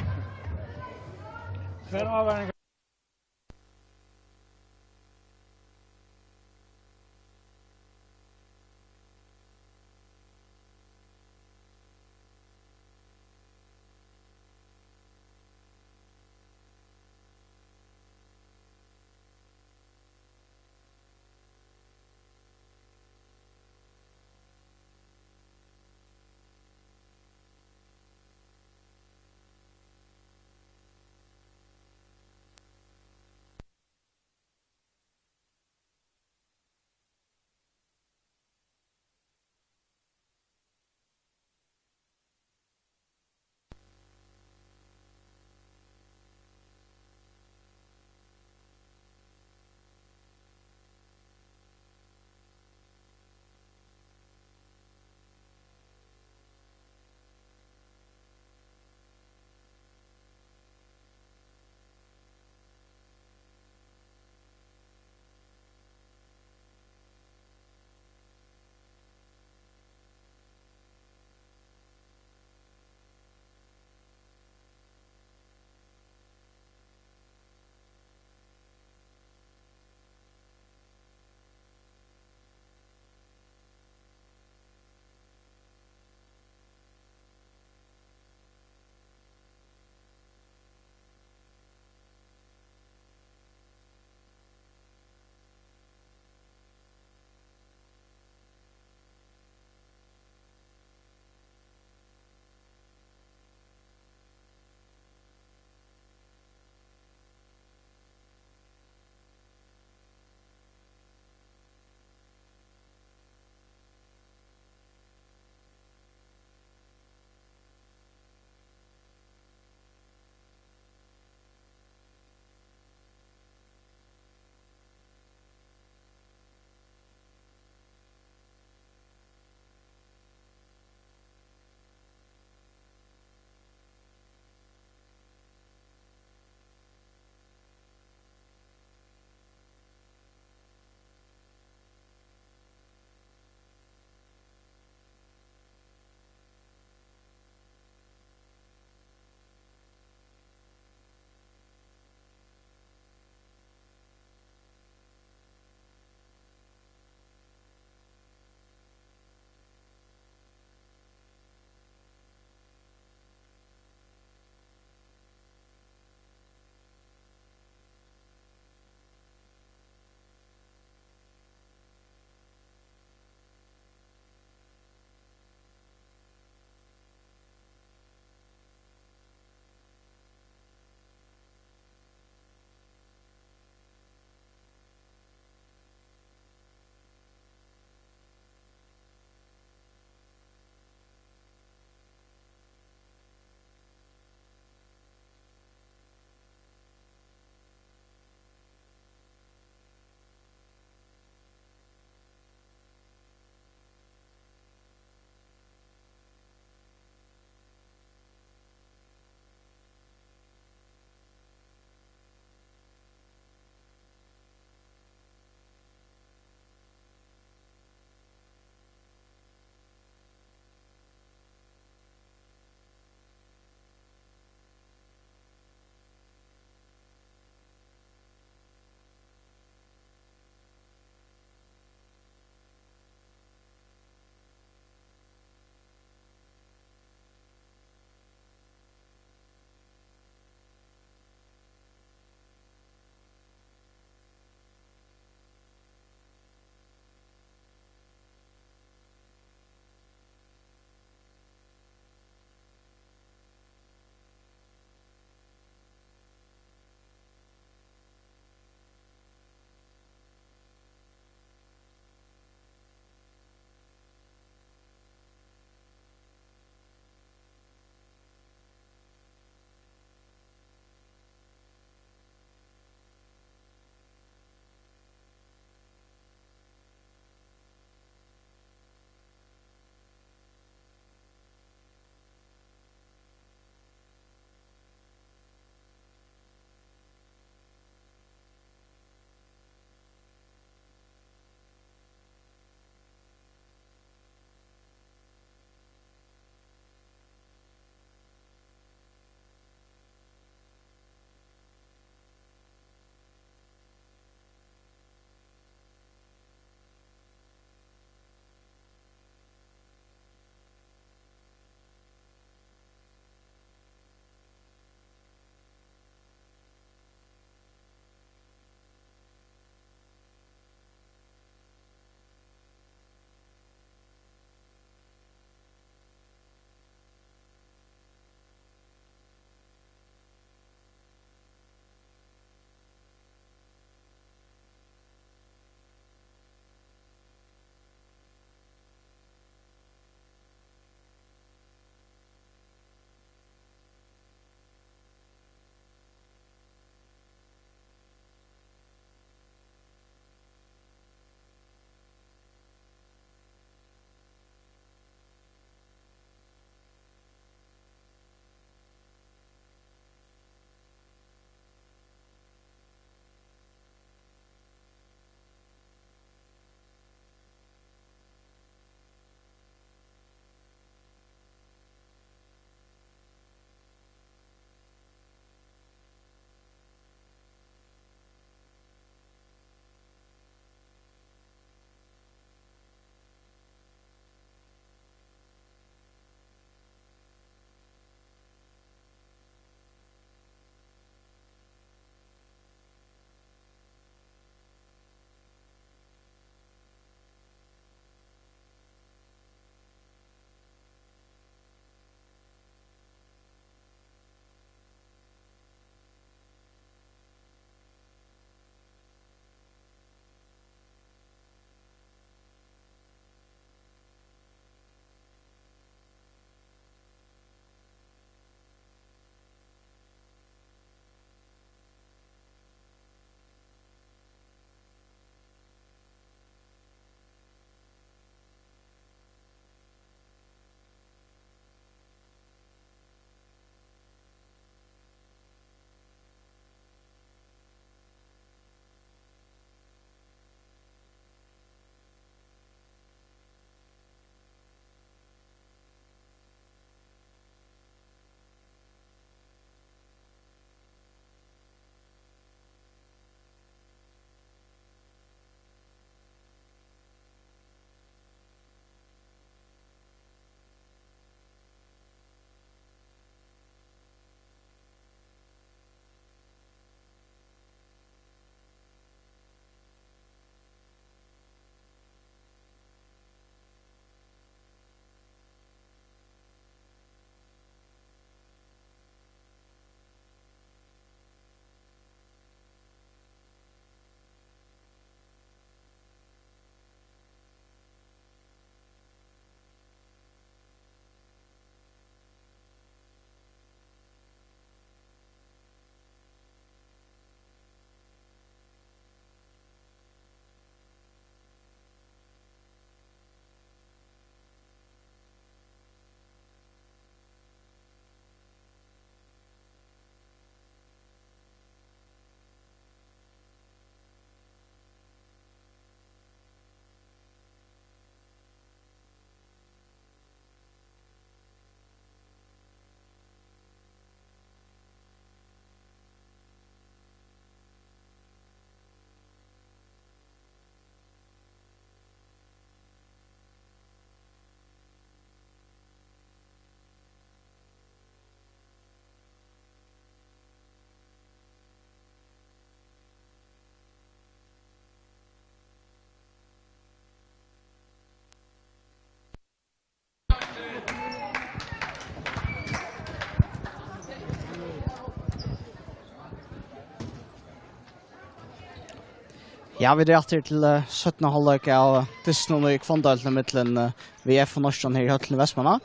Ja, vit eru aftur til, eh, seinna hálvleik av dystinum í Hvonndøldini millum, eh, V F og Norðsjón her í høllini í Vestmanna.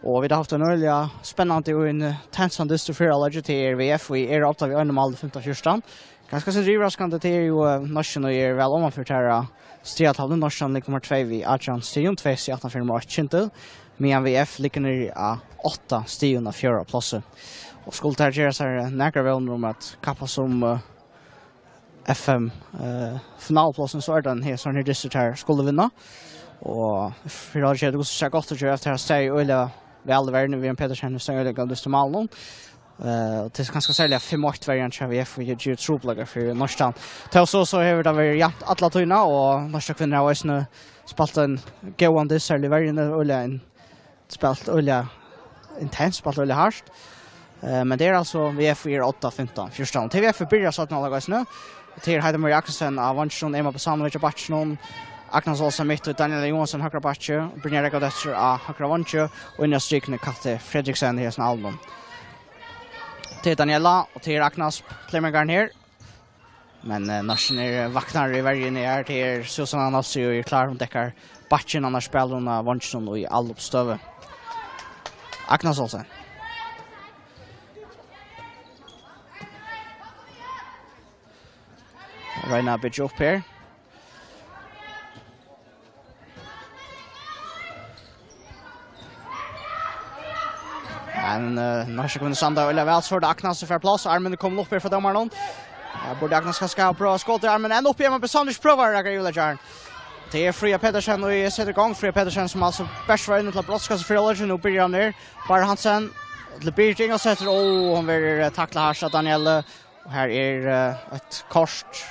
Og vit hava havt ein øgiliga spennandi og ein, eh, intensan dyst í fyrra hálvleiki. Tað er V F, ið eru á odda við einum máli, fimtan fjúrtan. Ganska sindur yvirraskandi, tað er jú, eh, Norðsjón, ið er væl omanfyri tær á stigatalvuni. Norðsjón liggur nummar tvey við átjan stigum, tvey stig aftan fyri nummar eitt Kyndil, meðan V F liggur niðri á átta stigum á fjórða plássi. Og skuldu tær gera sær, eh, nakrar vónir um at kappast um, eh, F M, eh, finalupplásing, so er tað ein her, sovorðin her dystur, tær skulu vinna. Og fyrra hálvleik er tað gott at gera, eftir at hava staðið øgiliga væl í verðini, við ein Petersen, sum staðið øgiliga góðan dyst í málinum. Eh, og tað er kanska serliga fimm eitt verjan hjá V F, og ger trupulleikar fyri Norðsjón. Tó so, so hevur tað verið javnt alla tíðina, og Norðsjón kvinnur hava eisini spælt ein góðan dyst, serliga í verjuni, øgiliga ein spælt øgiliga intenst, spælt øgiliga hart. Eh, men tað er altso V F, ið er á odda, fimtan fjúrtan. Tað er V F, ið byrjar seinna hálvleik eisini. Tað er Heidi Maria Akselsen á veinginum, Emma Besanovic á bakkinum, Agnes Olsen mitt, Daniela Johansen høgra bakki, Brynja Røkkadóttir á høgra veingi, og inni á strikuni Katti Fredriksen í hesum álvum. Tað er Daniela, og tað er Agnes, playmakaren her. Men, eh, Norðsjón er vaknarar í verjuni her. Tað er Susanna Nolsøe, ið er klár. Hon dekkar bakkin, annars spælir hon á veinginum í álopsstøðu. Agnes Olsen. Royna at byggja upp her. Men, eh, Norðsjón kvinnur standa øgiliga væl, so er tað Agnes sum fær pláss, armurin er komin upp her frá dómaranum. Her burdi Agnes kanska hava prøvað at skotið armin, enn uppi, men Besanovic prøvar at greiða út av hjarn. Tað er Fríða Petersen, og eg seti í gongd Fríða Petersen, sum altso bert var inni til at brotskast í fyrra hálvleiki, nú byrjar hon her. Bára Hansen til Birgit Ingoldsdóttir, og hon verður, eh, taklað hart av Danielle. Og her er, eh, eitt kort.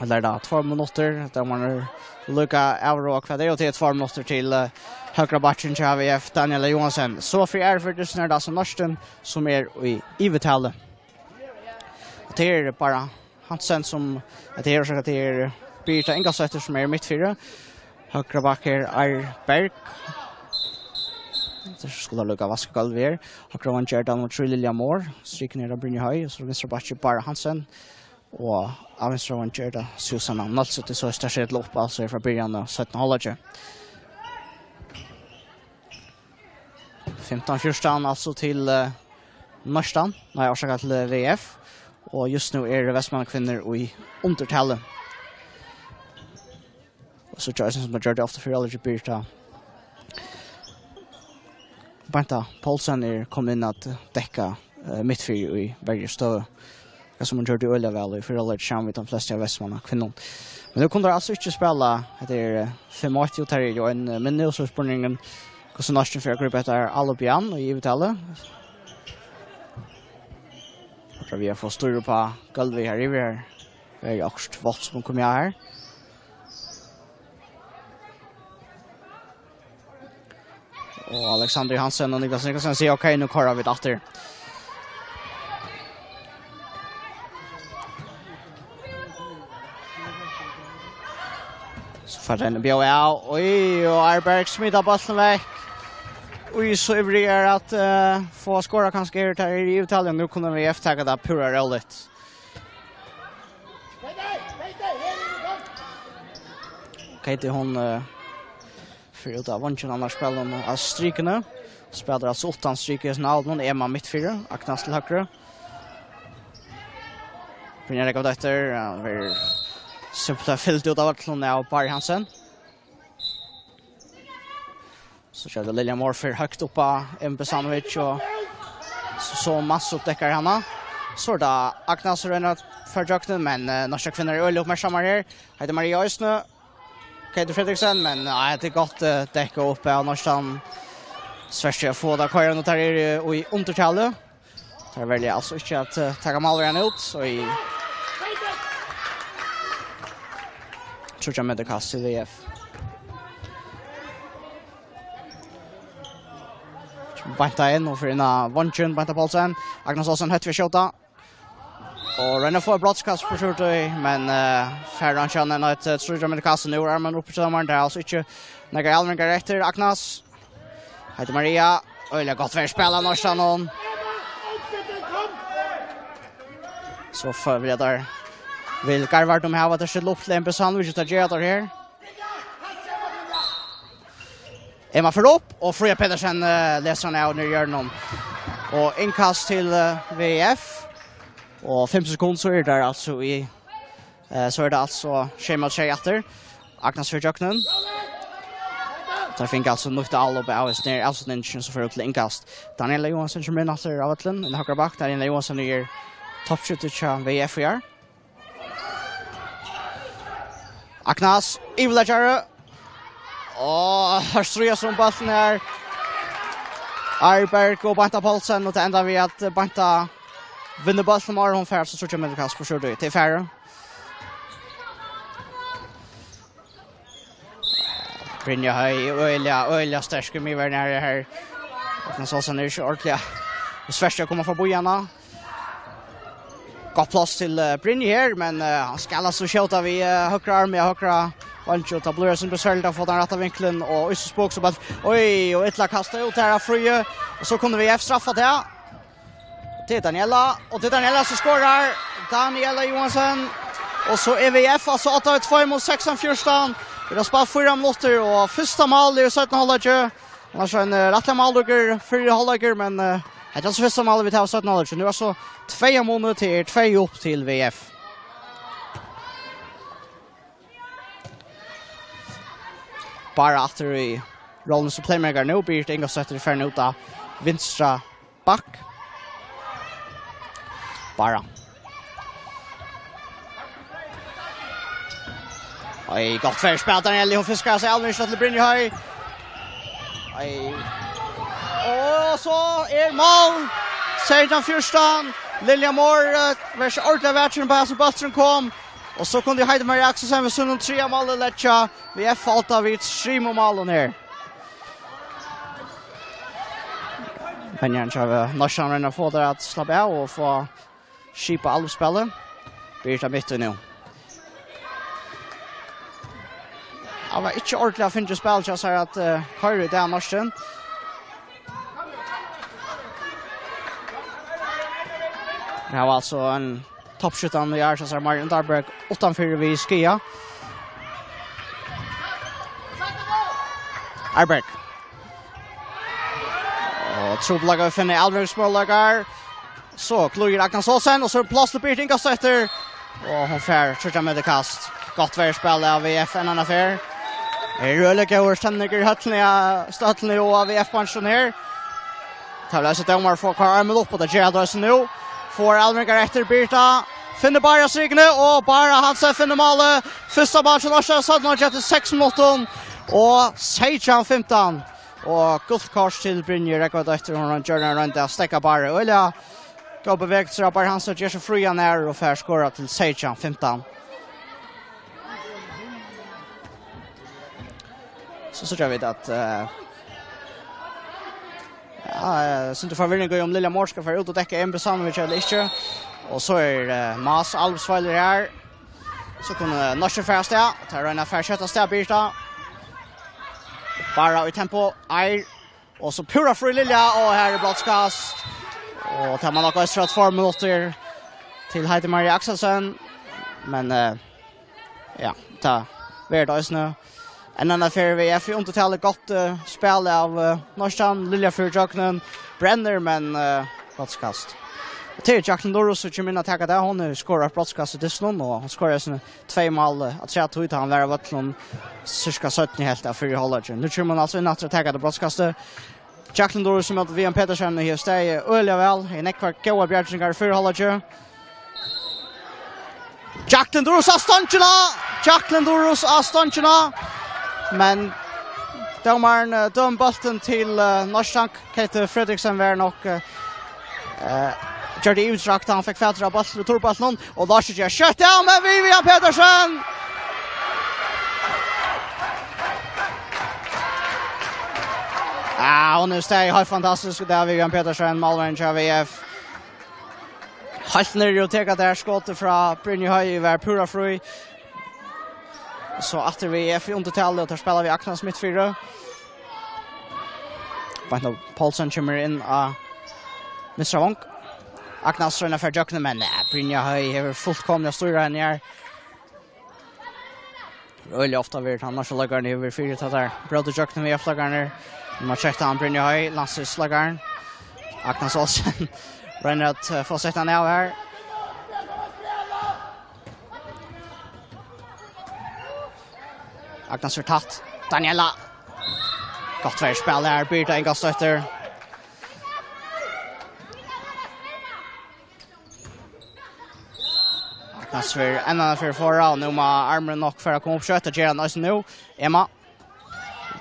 Ella er tað tveir minuttir? Dómarin er líka avroað hvat er, og tað er tveir minuttir til, eh, høgra bakkin hjá V F, Daniela Johansen. So fyri aðru ferð er tað so Norðsjón, sum er í yvirtali. Og tað er Bára Hansen, sum, at tað er orsakað, at tað er Birgitta Ingoldsdóttir, sum er mitt fyri. Høgra bakki er Ár Berg. Tað skuldi líka vaska gólvið her. Høgra veingi er tað nummar trý, Lilja Mohr. Strikin er av Brynju Høy. Og so vinstra bakki Bára Hansen. Og á vinstra veingi er tað Susanna Nolsøe. So er tað sett upp, altso, frá byrjan av seinna hálvleiki. Fimtan fjúrtan, altso til, eh, Norðsjón. Nei, orsaka, til, eh, V F. Og júst nú eru Vestmannakvinnur í undirtali. Og so gjør sum tað gjørdi ofta fyri, aldri Birgitta. Beinta Poulsen er komin inn at dekka, eh, mitt fyri í verjustøðu. Tað sum hon gjørdi øgiliga væl í fyrra hálvleiki saman við teimum flestu av Vestmannakvinnum. Men nú kunnu teir altso ikki spæla, hetta er, eh, fimm eitt, og teir eru jú ein, eh, minni, og so er spurningurin, hvussu Norðsjón fer at grípa hetta her álop í yvirtali. Kanska vit fáa stýr upp á gólvið her yvir her. Tað er jú okkurt vátt sum er komið á her. Og Alexander Johansen og Niklas Niklasson siga, "Ok, nú koyra vit aftur." So fær hann bjóð av. Oj, og Ár Berg smita bóltin vekk. Oj, so ivrig er at, eh, fáa skorað kanska her, tað er í yvirtali. Nú kunnu V F taka tað púra róligt. Katie, hon, eh, fer út av vongin, annars spælir hon av strikuni. Spælir altso uttan strik í hesum álopinum. Emma mitt fyri, Agnes til høgru. Brynja Røkkadóttir, ja, verður simpelthen fylgd út av vøllinum av Báru Hansen. So kemur Lilja Mohr, fer høgt upp á Emma Besanovic, og so, so Mansop dekkar hana. So er tað Agnes sum roynir at fara ígjøgnum, men, eh, Norðsjón kvinnur eru øgiliga uppmerksamar her. Heidi Maria eisini. Katie Fredriksen, men, nei, tað er gott, eh, dekkað upp av Norðsjón. Svært at fáa tað koyrandi, og teir eru í undirtali. Teir velja altso ikki at, eh, taka málverjan út, og í tríggjar metra kast til V F. Beint inn og fer inn á vongin, Beinta Poulsen. Agnes Olsen, høgt við at skjóta. Og roynir at fáa eitt brotskast, forsøkir, men, eh, fær hann ikki, hann er eitt, eh, tríggjar metra kast, nú er armurin uppi hjá dómaranum, tað er altso ikki nakrar avleveringar eftir. Agnes. Heidi Maria. Øgiliga gott fyri at spæla Norðsjón, hon. So fá vit teir Vil Garvard um hava tað stillt upp til M B Sandvíkir, tað gera teir her. Emma fer upp, og Fríða Petersen, eh, lesur hana av niðri í hjørnum. Og innkast til, eh, V F. Og fimm sekund, so er tað altso í, eh, so er tað altso sjey móti sjey aftur. Agnes fer ígjøgnum. Teir fingu altso nýtt avlop av hesum her avslutningini, sum fer út til innkast. Daniela Johansen kemur inn aftur á vøllin, inn á høgra back. Daniela Johansen er toppskjúttur hjá V F í ár. Agnes, yvirleggjari. Og her stríðast um bóltin her. Arberg og Beinta Poulsen, og tað endar við, at Beinta vinnur bóltin, og hon fær so tríggja metra kast på sjúrtíð. Til færre. Brynja Høy, øgiliga, øgiliga sterk í miðverðini her, her. Agnes Olsen er ikki ordiliga. Tað er svært at koma forbi hana. Gott pláss til, eh, Brynju her, men, eh, hann skal altso skjóta við, eh, høgra armi, høgra veingi, og tað blívur eitt sindur besværligt at fáa tann rætta vinkulin, og Yssus Bók, so bara, oj, og illa kastað út her av Fríðu, og so kunnu V F straffa tað. Til Daniela, og til Daniela, sum skorar. Daniela Johansen, og so er V F altso átta við tveimum, sekstan fjúrtan. Vit hava spælt fýra minuttir, og fyrsta mál er í seinna hálvleiki. Annars er ein, eh, rættiliga málríkur fyrri hálvleikur, men, eh, hetta er altso fyrsta málið vit hava í seinna hálvleiki. Nú er altso tvey av muni, tað er tvey upp til V F. Bara aftur í rollini sum playmaker nú. Birgitta Ingolfsdóttir farin út á vinstra back. Bara. Oj, gott fyrispæl, Daniela. Hon fiskar seg alveg inn til Brynju Høy. Oj. Og so er mál. Seytjan fjúrtan. Lilja Mohr, eh, var ikki ordiliga vakin á hasum bólturin kom. Og so kundi Heidi Maria Akselsen við sínum triðja máli leggja V F á átta við trimum málum her. Venjarin hjá Norðstrond roynir at fáa teir at slappa av og fáa skipað alvspælið. Birgitta mitt í nú. Hann var ikki ordiliga fingið spæl hjá sær at, eh, koyra í dag, Norðstrond. Her var altso ein toppskjúttan í ár, so er Marion Arberg uttanfyri við skaða. Arberg. Og trupulleikar við at finna avleveringsmøguleikar. So klýr Agnes Olsen, og so er pláss til Birgitta Ingolfsdóttir. Og hon fær tríggja metra kast. Gott fyrispæl av V F enn eina ferð. Er øgiliga góðar stemningar í høllini, ja, støllini og á V F-beinkinum her. Tað vil eisini dómarin fáa koyra armin upp, og tað ger hann eisini nú. Fáar avleveringar eftir, Birgitta. Finnur Barra strikini, og Barra Hansen finnur málið. Fyrsta mál til Norðstrond, seinna mál eftir seks minuttum. Og seytjan fimtan. Og gult kort til Brynju Rógvardóttur. Hon gjørdi ein roynd at steðga Barra. Øgiliga góð bevegelse av Barra Hansen. Ger seg frían her og fær skorað til seytjan fimtan. So síggja vit at, eh, ja, eh, sindur forvirring í, um Lilja Mohr skal fara út og dekka Emma Sandvíkir ella ikki. Og so er, eh, Mas Alvsvøllur her. So kunnu, eh, Norðstrond fara avstað. Tað er ein av fara skjótt avstað, Birgitta. Barra í tempo. Eitt. Og so púra frí Lilja, og her er brotskast. Og tað man nokk eisini frá tveir minuttir til Heidi Maria Akselsen. Men, eh, ja, tað verður tað eisini. Enn eina ferð V F í undirtali, gott, eh, spæl av, eh, Norðstrond. Lilja fer ígjøgnum, brennir, men, eh, brotskast. Og til Jacqueline Lurus, sum kemur inn at taka tað. Hon hevur skorað eitt brotskast í dystinum, og hon skoraði eisini tvey mál, eh, afturat, tá hann var á vøllinum sirka seinnu helvt av fyrra hálvleiki. Nú kemur hon altso inn aftur at taka tað brotskastið. Jacqueline Lurus móti Vivian Petersen, og hevur staðið øgiliga væl. Hevur nógvar góðar bjargingar í fyrra hálvleiki. Jacqueline Lurus á stongina! Jacqueline Lurus á stongina! Men dómarin, eh, dømir bóltin til, eh, Norðstrond. Kate Fredriksen var nokk, eh, eh, gjørdi yvirtrakk, tá hann fekk fatur á bóltin, returbóltinum, og Lars ger skjótt av, men Vivian Petersen! Ja, hon er staðið heilt fantastisk, tað er Vivian Petersen, málverjin hjá V F. Heilt niðri og tekur tað her skotið frá Brynju Høy, var púra frí. So aftur V F í undirtali, og teir spæla við Agnes mittfyri. Beinta Poulsen kemur inn á vinstra vong. Agnes roynir at fara gjøgnum, men eh, Brynja Høy hevur fullkomliga stýra henni her. Øgiliga ofta verður tann norski leikarin hevur verið fyri, tá teir brótu gjøgnum við F-leikararnar. Nú má tjekka hann Brynja Høy, landsliðsleikarin. Agnes Olsen roynir at eh, fáa sett hann av her. Agnes er tætt. Daniela. Gott verður spæl her, Birta Ingolfsdóttir. Agnes verður enn eina ferð fara, og nú má armurin nokk fara at koma upp skjótt, tað ger hann eisini nú. Emma.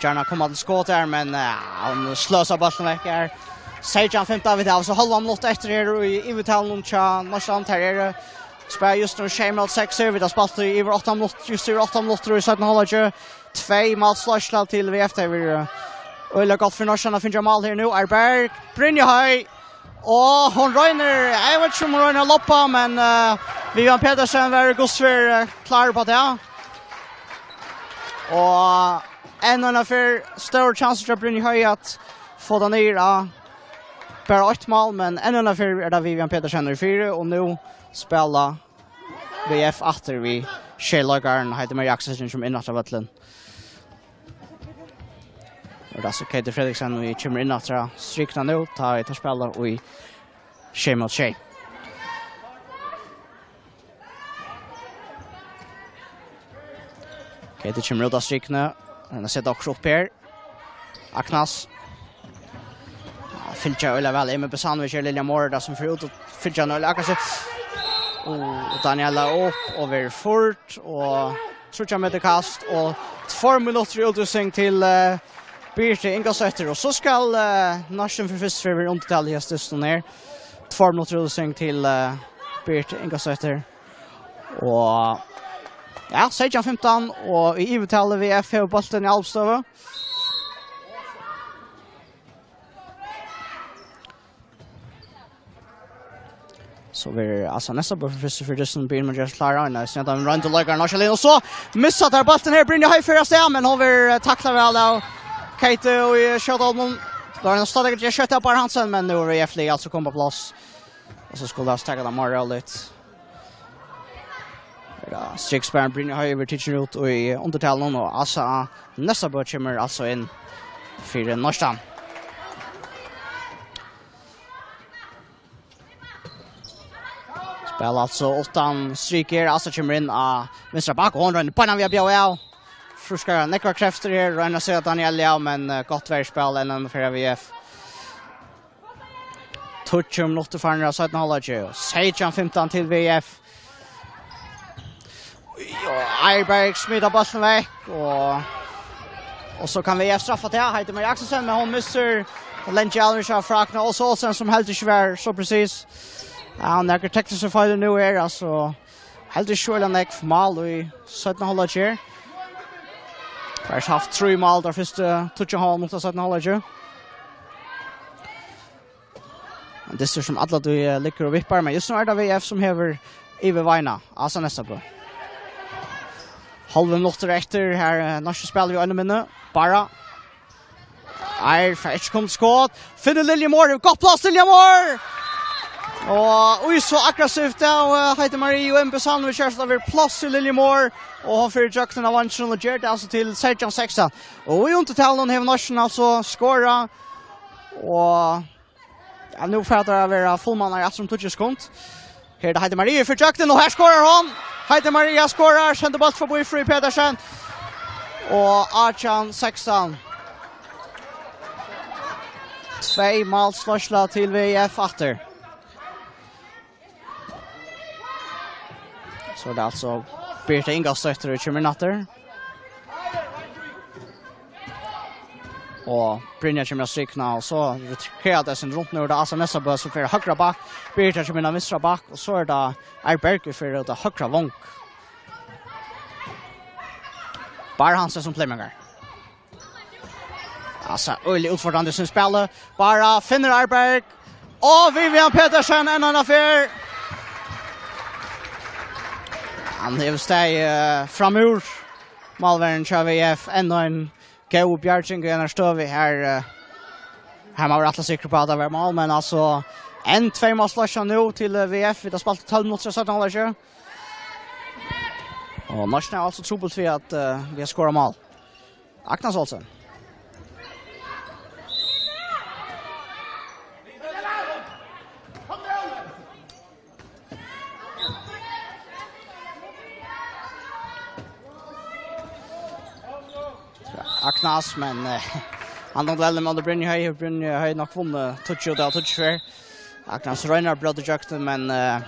Gjarna koma til skot her, men eh, hann sløsar bóltin vekk her. Seytjan fimtan, vit hava so hálvan minutt eftir her í yvirtalinum hjá Norðsjálvum. Her er eh, spæl just nú sjey minuttir seks, vit hava spælt í yvir átta minuttir, just yvir átta minuttir í seinna hálvleiki. Tvey mál sløsla til V F, tað verður eh, øgiliga gott fyri Norðsjálvum at finna mál her nú. Arberg, Brynja Høy, og hon roynir, eg veit ikki um hon roynir at loppa, men eh, Vivian Petersen var í guds fyri eh, klár á tað. Og enn eina ferð stór chance hjá Brynju Høy at fáa tað niður á bara eitt mál, men enn eina ferð er tað Vivian Petersen í fyri, og nú spæla V F aftur við sjey leikaran Heidi Marie Akselsen, sum inn aftur á vøllin. Og tað er so Katie Fredriksen, og kemur inn aftur á strikuna nú, tá vit spæla í sjey móti sjey. Katie kemur út av strikuni. Hon har sett okkurt upp her. Agnes. Ja, fylgja øgiliga væl. Emil Besanovic er Lilja Moore, tað sum fer út og fylgja hana øgiliga aggressivt. Og Daniela upp og verður furt. Og tríggjar metrar kast. Og tveir minuttir í útvísing til uh, Birtu Ingolfsdóttir. Og so skal uh, Norðsjálvur fyrst fyri undirtal í hestum her. Tveir minuttir í útvísing til uh, Birtu Ingolfsdóttir. Og ja, seytjan fimtan og í yvirtali, V F hevur bóltin í álvstøðu. So verður Asa Nessa bara fyrst fyri dysten, byrjar við at gera seg klára, og Nessa, hann roynir at leika Norðsjálvur, og so missar teir bóltin her, Brynja Høy fer av stað, men hon verður eh, taklað væl av Katie og í skjóta honum. Tá er hann stadig at skjóta av Bar Hansen, men nú er V F-lið altso komið á pláss. Og so skulu teir taka tað meira róligt. Ja, striksparrin Brynja Høy verður tikin út í undirtalinum, og Asa Nessabø kemur altso inn fyri Norðsjálvum. Spæl altso uttan strik her. Asa kemur inn á vinstra bakk, og hon roynir beinanvegin at bjóða av. Frískar nógvar kreftir her, roynir at seta Danielle av, men eh, gott verður spæl, enn eina ferð av V F. Tíggju minuttir farnir av seinna hálvleiki. Seytjan fimtan til V F. Ja, Arberg smitar bóltin vekk, og, og so kann V F straffa tað. Heidi Marie Akselsen, men hon missir. Og Lenji Alvin hjá Fragna, og so Olsen, sum heldur ikki var so presis. Ja, hann hevur teknisk feil nú her, altso. Heldur ikki øgiliga nógv mál í seinna hálvleiki her. Fyrst havt trý mál, tað fyrsta tíggju hálvleiki. Men dystur sum alla tíð eh, liggur og vippar, men just nú er tað V F sum hevur yvirvegina. Asa Nessabø. Hálvur minuttur eftir, her eh, Norðsjálvur spælir við eina minuttu. Bara. Her fær ikki komið skot. Finnur Lilja Moore, gott pláss, Lilja Moore! Og ui, so aggressivt av eh, Heidi Marie og M B Sandwich her, so tað verður pláss í Lilja Moore. Og hon fer í gjøgnum av vankinum og ger tað altso til seytjan sekstan. Og í undirtalinum hevur Norðsjálvur altso skorað. Og Ja, nú fer tað at vera fullmannar aftur um tíggju sekund. Her er tað Heidi Marie fyri gjøgnum, og her skorar hon! Heidi Marie skorar, sendir bólt forbi Fríð Petersen. Og átjan sekstan. Tvey málsloysla til V F aftur. So er tað altso Birta Ingolfsdóttir, sum kemur inn aftur. Og Brynja kemur á strikuna, og so roterar tað seg rundt nú. Er tað Asa Nessabø sum fer høgra bakk. Birta kemur inn á vinstra bakk, og so er tað Arberg sum fer út á høgra vong. Bar Hansen sum playmaker. Altso, øgiliga útfordrandi sum spæli. Bara finnur Arberg. Og Vivian Petersen, enn eina ferð. Hann hevur staðið eh, framúr. Málverjin hjá V F, enn ein góð bjarging í einari støðu her. Eh, her má vera rættiliga sikkur uppá, at tað var mál, men altso, Enn tvey mál slást nú til, eh, V F. Vit hava spælt tólv minuttir av seinna hálvleiki. Og Norðsjón er altso trupult við at, eh, við at skora mál. Agnes Olsen. Agnes, men, eh, hann hevur væl ímóti Brynju Høy. Brynju Høy nokk vunnið tíggju av tíggju fyrr. Agnes roynir at bróta ígjøgnum, men, eh,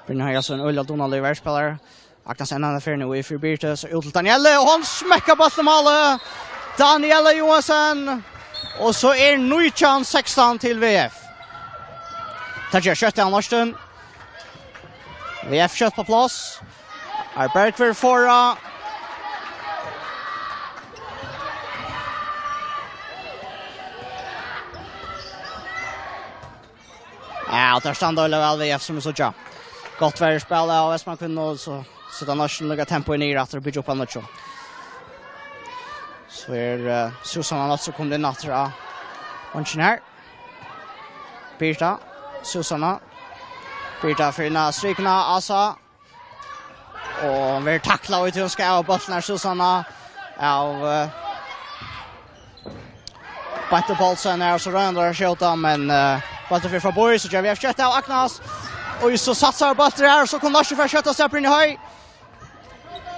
Brynju Høy er altso ein øgiliga dugnaligur verjuspælari. Agnes enn eina ferð nú í fyri Birtu, so út til Danielle, og hon smekkar bóltin í málið. Danielle Johansen, og so er nítjan sekstan til V F. Tað ger skjótt av Norðsjón. V F skjótt á pláss. Arberg verður forað. Ja, og teir standa øgiliga væl við, sum vit síggja. Gott verjuspæl av Vestmanna Kvinnum, og so seta Norðsjón líka tempoið niður aftur og byggja upp av nýggjum. So er, eh, Susanna Nolsøe komin inn aftur á vongin her. Birta, Susanna. Birta fer inn á strikuna, Asa. Og verður taklað út, hon skal av bóltin her, Susanna. Av, eh, Beintu Poulsen er so royndur at skjóta, men, eh, bóltin fer forbi, so ger V F skjótt av Agnes. Og so satsar bóltin her, so kunnu Norðsjón fara skjóta seg Brynju Høy.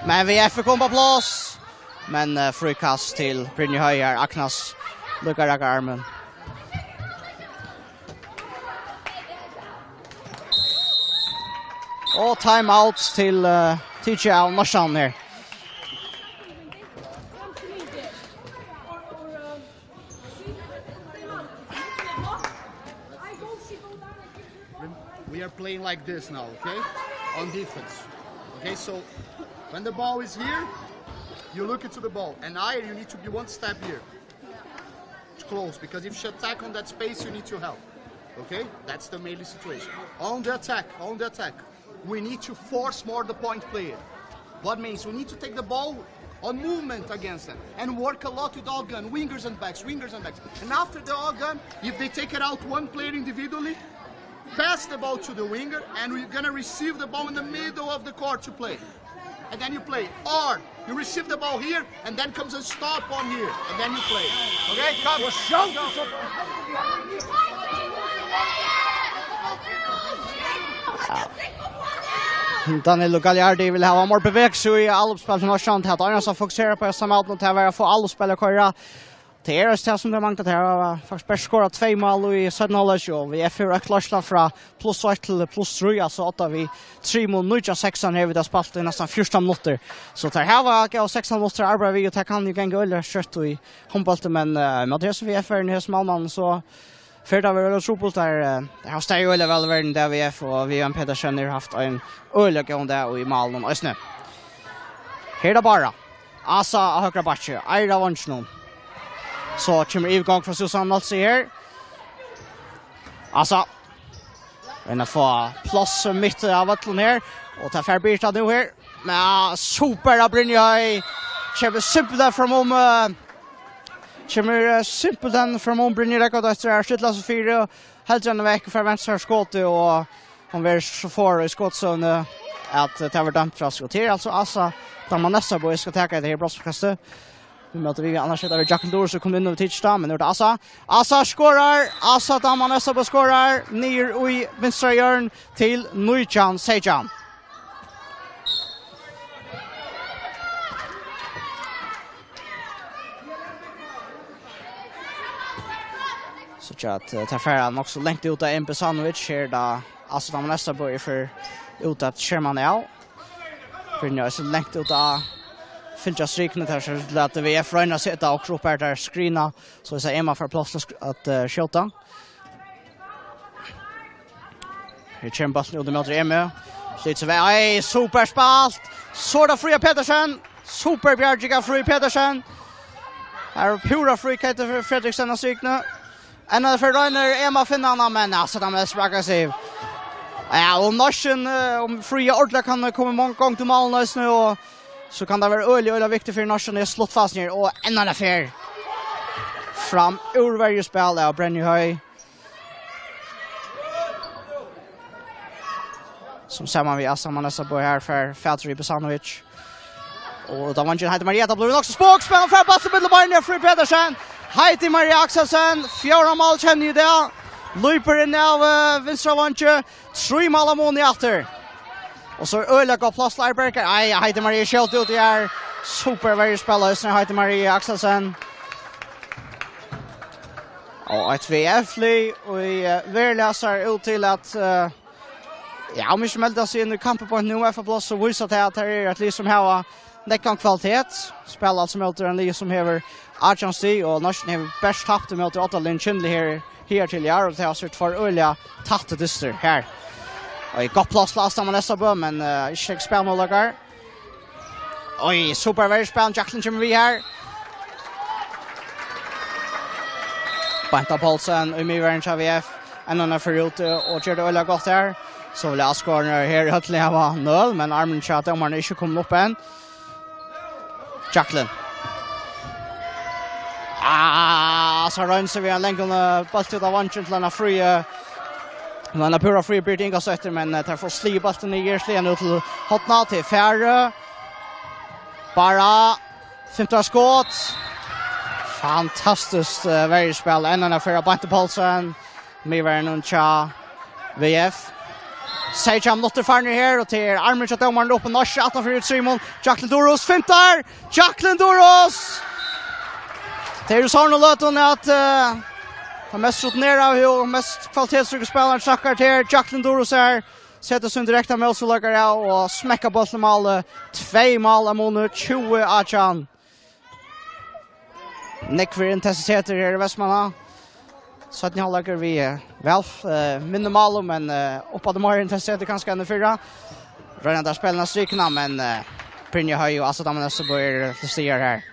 Men V F er komin á pláss. Men, eh, fríkast til Brynju Høy her, Agnes lukkar armin. Og time out til, eh, T J av Norðsjón her. We are playing like this now, okay? On defense. Okay, so when the ball is here, you look into the ball. And here, you need to be one step here. Close, because if she attack on that space, you need to help. Okay? That's the mainly situation. On the attack, on the attack. We need to force more the point player. What means we need to take the ball on movement against them and work a lot with all gun, wingers and backs, wingers and backs. And after the all gun, if they take it out one player individually, pass the ball to the winger, and we're gonna receive the ball in the middle of the court to play. And then you play. Or you receive the ball here, and then comes a stop on here, and then you play. Okay, come. Danilo Gagliardi vil hava meir bevegelse í anløpsspælinum til Norðsjón. Tað er einasta fokusera á í timeouten, og tað er at fáa anløpsspæl at koyra. Tað er eisini tað sum tey mangla. Tey hava faktiskt bert skorað tvey mál í seinna hálvleiki, og V F hevur økt leiðsluna frá pluss eitt til pluss trý, altso átta við trimum, nítjan sekstan her, vit hava spælt í næstan fjúrtan minuttir. So tey hava góðar sekstan minuttir at arbeiða við, og tað kann jú ganga øgiliga skjótt í hondbólti, men, eh, men tað er so V F er í hesum málmanni, so fer tað at vera øgiliga trupult. Tey, eh, tey hava staðið øgiliga væl í verðini, tað V F, og Vivian Petersen hevur havt ein øgiliga góðan dag í málinum eisini. Her er tað bara Asa á høgra bakki, eigur av vonginum. So kemur yvirgongd frá Susanne Nolsøe her. Asa. Royna at fáa pláss mitt á vøllinum her. Og tað fær Birta nú her. Men, ja, super av Brynju Høy. Kemur simpelthen fram um, eh, kemur, eh, simpelthen fram um Brynju Røkkadóttir her. Stillar seg fyri og heldur hana vekk og fær venstra skotið, og hon verður so forað í skotsøguni at, eh, tað var dømt frá. Og tað er altso Asa Dama Nessabo ið skal taka hetta her brotskastið. Vit møta við annars, hetta var Jackal Doors sum kom inn og tekur tað, men nú er tað Asa. Asa skorar! Asa Dama Nessabo skorar! Niður í vinstra hjørn til nítjan seytjan. So tja, at, eh, tað fer nokk so langt út av M B Sandwich. Her er tað Asa Dama Nessabo ið fer út at skerma av. Brynja er so langt út at fylgja strikuni, tað sær út til at V F royna at seta okkurt upp her, tey screena, so eg sær Emma fær pláss til at sk-, at, eh, skjóta. Her kemur bólturin út ímóti Emma. Slítur seg væl. Ei, super spælt! So er tað Fríða Petersen. Super bjarging av Fríða Petersen. Her er púra frítt, Kate Fredriksen av strikuni. Enn einaferð roynir Emma at finna hana, men, altso, tað er mest aggressivt. Ja, og Norðsjón, eh, um Fríða ordiliga kann koma í gongd til málið eisini, og so kann tað vera øgiliga, øgiliga viktigt fyri Norðsjón í sluttfasen her, og enn einaferð fram úr verjuspæli av Brynju Høy. Sum saman við Asa Manessa bø her fær fatur í Besanovic. Og út av vangin Heidi Maria, tað blívur nokk so spok, spælir fram bóltin millum beinini, Fríða Petersen. Heidi Maria Akselsen, fjórða mál kennið í dag. Leypur inn av, eh, vinstra vangi, trý mál av muni aftur. Og so øgiliga gott pláss til Arberg. Ei, Heidi Maria skjót út í her. Super verjuspæl, Heidi Maria Akselsen. Og eitt V F-lið, og í, eh, veruliga sær út til at, eh, ja, um ikki melda seg inn í kampin beint nú, F A pluss, so vísa tey at her er eitt lið sum hava nógvan kvalitet. Spæla altso móti einum liði sum hevur átjan stig, og Norstan hevur bert tapt móti Oddaliðnum Kyndli her, her til í ár, og tað hava verið tveir øgiliga tættir dystir her. Og í gott pláss til Asta Manessa bø, men, eh, ikki spælmøguleikar. Oj, super verjuspæl, Jacqueline kemur við her. Beinta Poulsen, í miðverjini hjá V F. Enn ein ferð út, eh, og ger tað øgiliga gott her. So vilja áskoðararnir her í høllini hava nøl, men armurin hjá dómaranum er ikki komin upp enn. Jacqueline. Ah, so roynir seg við ein langan, eh, bólt út av vangin til eina fría, til eina púra fría Birgit Ingadóttir, men, eh, tær fáa sligið bóltin niður, sligið út til hornið, til Færø. Bara fimta skot. Fantastiskt, eh, verjuspæl. Enn ein ferð av Beintu Poulsen. Miðverjinum hjá V F. Seytjan minuttir farnir her, og tað er armurin hjá dómaranum uppi, Norstan aftan fyri Simon. Jacqueline Durus fintar. Jacqueline Durus! Tað er í sovorðnum løtum at, eh, tann mest rutineraði og mest kvalitetsríki spælarin traðkar til. Jacqueline Durus her. Setir sín direkta mótstøðuleikara av og smekkar bóltin í málið. Tvey mál av muni, tjúgu átjan. Nógvur intensitetur her í Vestmanna. Seinni hálvleikur við, eh, væl, eh, minni málum, men, eh, uppaftur meiri intensitetur kanska enn í fyrra. Royna at spæla inn á strikuna, men, eh, Brynja Høy og Asta Damanessa eru til staðar her.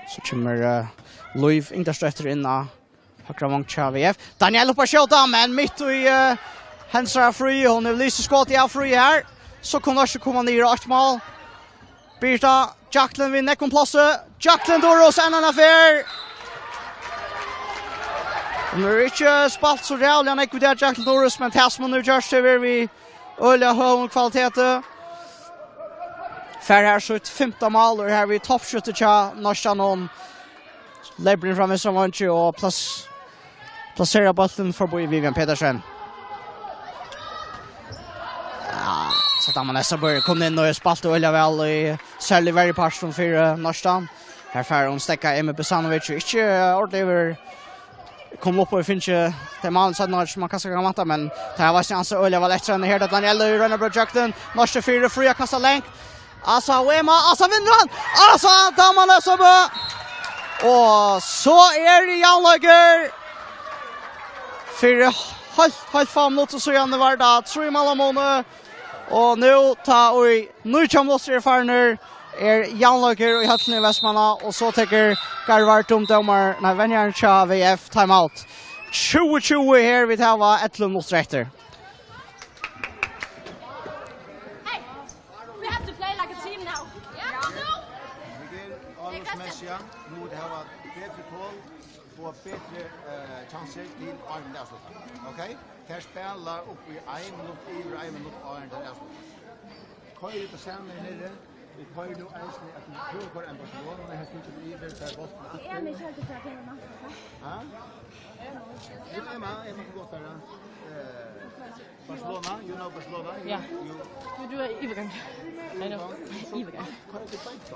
So kemur, eh, Lív Ingadóttir inn á høgra vang hjá V F. Danielle upp at skjóta, men mitt í, eh, hennara frí. Hon hevur lisið skotið av frí her. So kunnu Norstan koma niður á eitt mál. Birta, Jacqueline við nógvum plássi. Jacqueline Durus, enn eina ferð. Hon hevur ikki spælt so ræðuliga nógv í dag, Jacqueline Durus, men tað sum hon hevur gjørt, hevur verið við øgiliga høgum kvaliteti. Fær her sítt fimta mál, og er her við toppskjúttu hjá Norstan. Hon leypur inn fram við Savanchi og plass-, plasserar bóltin forbi Vivian Petersen. Ja, so Damanessa bør koma inn og spælt øgiliga væl í serliga verjupartinum fyri, eh, Norstan. Her fær hon steðgað Emma Besanovic, og ikki, eh, ordiliga yvir, koma upp og finna tey málini seinni, sum man kanska kann vænta, men tað her var sjansin øgiliga væl eftir henni. Her er Danielle í royna brøt Jacqueline. Norstan fyri, frí at kasta langt. Asa og Emma, Asa vinnur hann! Asa Damanessa bø! Og so er javnleikur. Fyri heilt, heilt fáum minuttum síðani var tað trý mál av muni. Og nú, tá ið nítjan minuttir eru farnir, er javnleikur í høllini í Vestmanna, og so tekur Garðar Vardum, dómari, nei, venjarin hjá V F, timeout. Tjúgu tjúgu her, vit hava ellivu minuttir eftir. We have to play like a team now. Vit eru ánilsmessigt, nú vit hava betri tol, fáa betri, eh, kjansir til áðrenn tað avsluttar. Ok? Tær spæla upp í ein minutt, yvir ein minutt áðrenn tað avsluttar. Koyr tað sama her niðri. Vit koyra nú eisini, at vit prøva at koyra ein Barcelona, men her fylgir við yvir, fær bóltin aftur. Ha? Jú, Emma, Emma kann gott vera. Eh, Barcelona, you know Barcelona? You, Ja. you, Vil du ha yvirgang? I know. Yvirgang. Koyr tað beint á.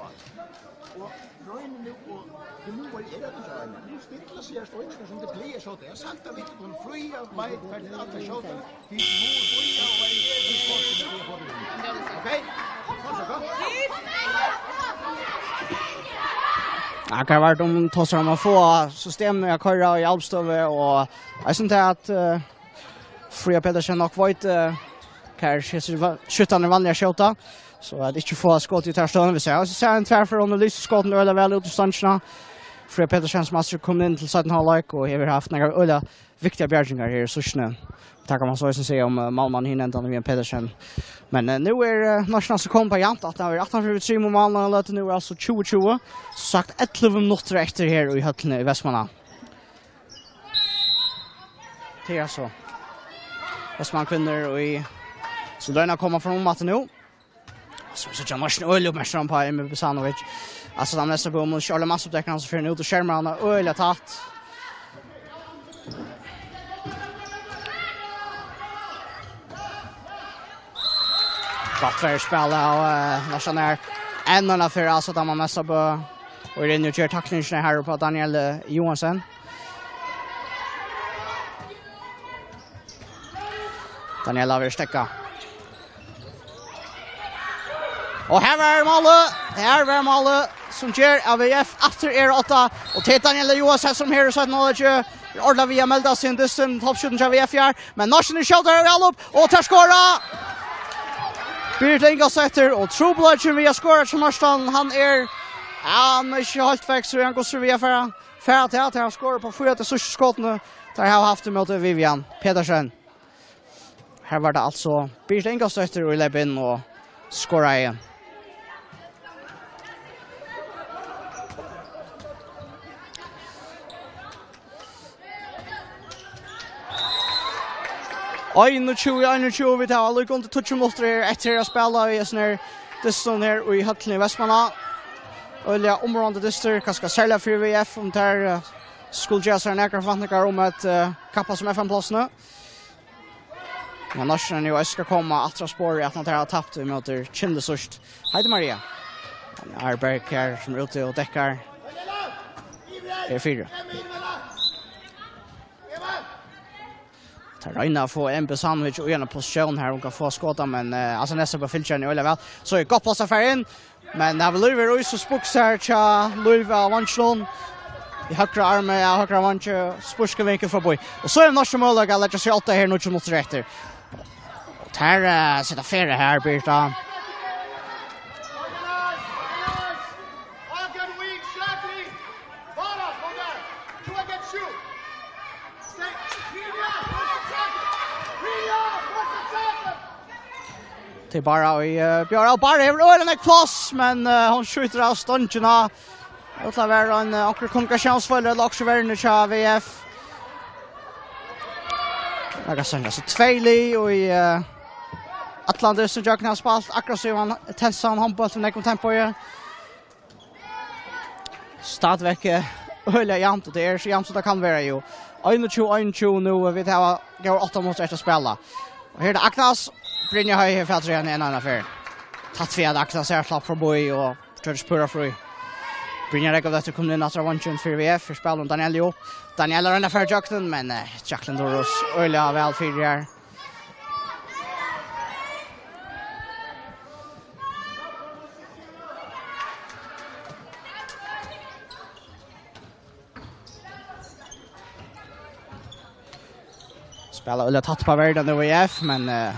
Og royn nú, og tú munt vera í øllum hjá Emma. Nú stilla seg her, stå ikki sum tað blívur, so tað er sagt, at vit kunnu fría, veit, hvar tað er at skjóta. Akkurát var tað tosað um at fáa systemið at koyra í arbeiðsstovu, og eg synist at, eh, Fríða Petersen nokk veit, eh, hvar hesir va-, skyttarnir vanliga skjóta, so at ikki fáa skot í ta støðuna. Vit síggja, so síggja ein tvær fyri honum, lýsir skotini øgiliga væl út í stongina. Fríða Petersen, sum aftur kom inn til seinna hálvleik og hevur havt nakrar øgiliga viktigar bjargingar her í síðstuni. Tað kann man so eisini siga um, eh, málmannin hin endan, Vivian Petersen. Men, eh, nú er, eh, Norstan so komin upp á javnt, at tað er aftan fyri trimum málum, og løtuni nú er altso tjúgu tjúgu. Sum sagt, ellivu minuttir eftir her í høllini í Vestmanna. Tað er so. Vestmanna kvinnur í, sum royna at koma fram um aftur nú. So, so John Larsen øgiliga uppmerksom á Emil Besanovic. Altso, hann mestar på, um ikki Orla Mansdóttir, hann so fer hann út og skjermar hann øgiliga tætt. Gott fyri spæl av, eh, Larsen her. Enn ein ferð, altso, tá man mestar på. Og inn og ger taklingina her på Danielle Johansen. Daniela verður steðgað. Og her var málið, her var málið, sum ger at V F aftur er á átta, og til Daniela Johansen, sum her í seinna hálvleiki er ordiliga við at melda seg inn í dystin, toppskjótin hjá V F her, men Norsken skjótar væl upp, og tær skora! Birgit Ingoldsdóttir, og trupulleikin við at skora hjá Norskan, hann er, ja, hann er ikki heilt vekk, so hann gongur við at fara, fara til at hann skorar upp á fýra av teimum síðstu skotunum, teir hava havt ímóti Vivian Petersen. Her var tað altso Birgitta Ingoldsdóttir, ið leyp inn og skoraði. Einogtjúgu, einogtjúgu, vit hava líka undir tíggju minuttir her eftir at spæla í hesum her dystinum her í høllini í Vestmanna. Øgiliga umráðandi dystur, kanska serliga fyri V F, um tær, eh, skulu gera sær nakrar forventningar um at, eh, kappast um F M plássini. Men Norskan er jú eisini skal koma aftur á sporið, at man har hava tapt ímóti Kinn síðst. Heidi Maria. Arberg her, sum er úti og dekkar. Her fyri. Teir royna at fáa Emil Besanovic í eina posisjón her, hon kann fáa skotið, men, eh, altso, Nessa bara fylgir henni øgiliga væl. So er gott pláss at fara inn. Men tað blívur ís og spuks her hjá Lív av Vanginum. Í høgra armi, ja, høgra vangi, spurska vinkel forbi. Og so er Norskan møguleiki at leggja seg á átta her, níggju minuttir eftir. Og tær, eh, seta ferð her, Birta. Tað er bara í, eh, Bjørn, og bara hevur øgiliga nógv pláss, men, eh, hon skjýtur av stongina. Og tað var ein, eh, onkur kommunikasjónsfeil, ella okkurt verri hjá V F. Eg kann senda so tvey lið, og í, eh, Atlantis, sum gjøgnum har spælt, akkurát sum hann, tensan, hondbólt, við nógvum tempo, ja. Stadigvæk, eh, øgiliga javnt, og tað er so javnt sum tað kann vera, jú. Einogtjúgu, einogtjúgu nú, og vit hava góðar átta minuttir eftir at spæla. Og her er tað Agnes. Brynja Høy hevur fatur í henni enn eina ferð. Tætt við at Agnes er slapp forbi, og gjørdist púra frí. Brynja Røkkodóttir komin inn aftur á vongin fyri V F, fyri spæl um Danielle Joop. Danielle roynir at fara gjøgnum, men, eh, Jacqueline Doroth øgiliga væl fyri her. Spæla øgiliga tætt upp á verjuna nú í V F, men, eh,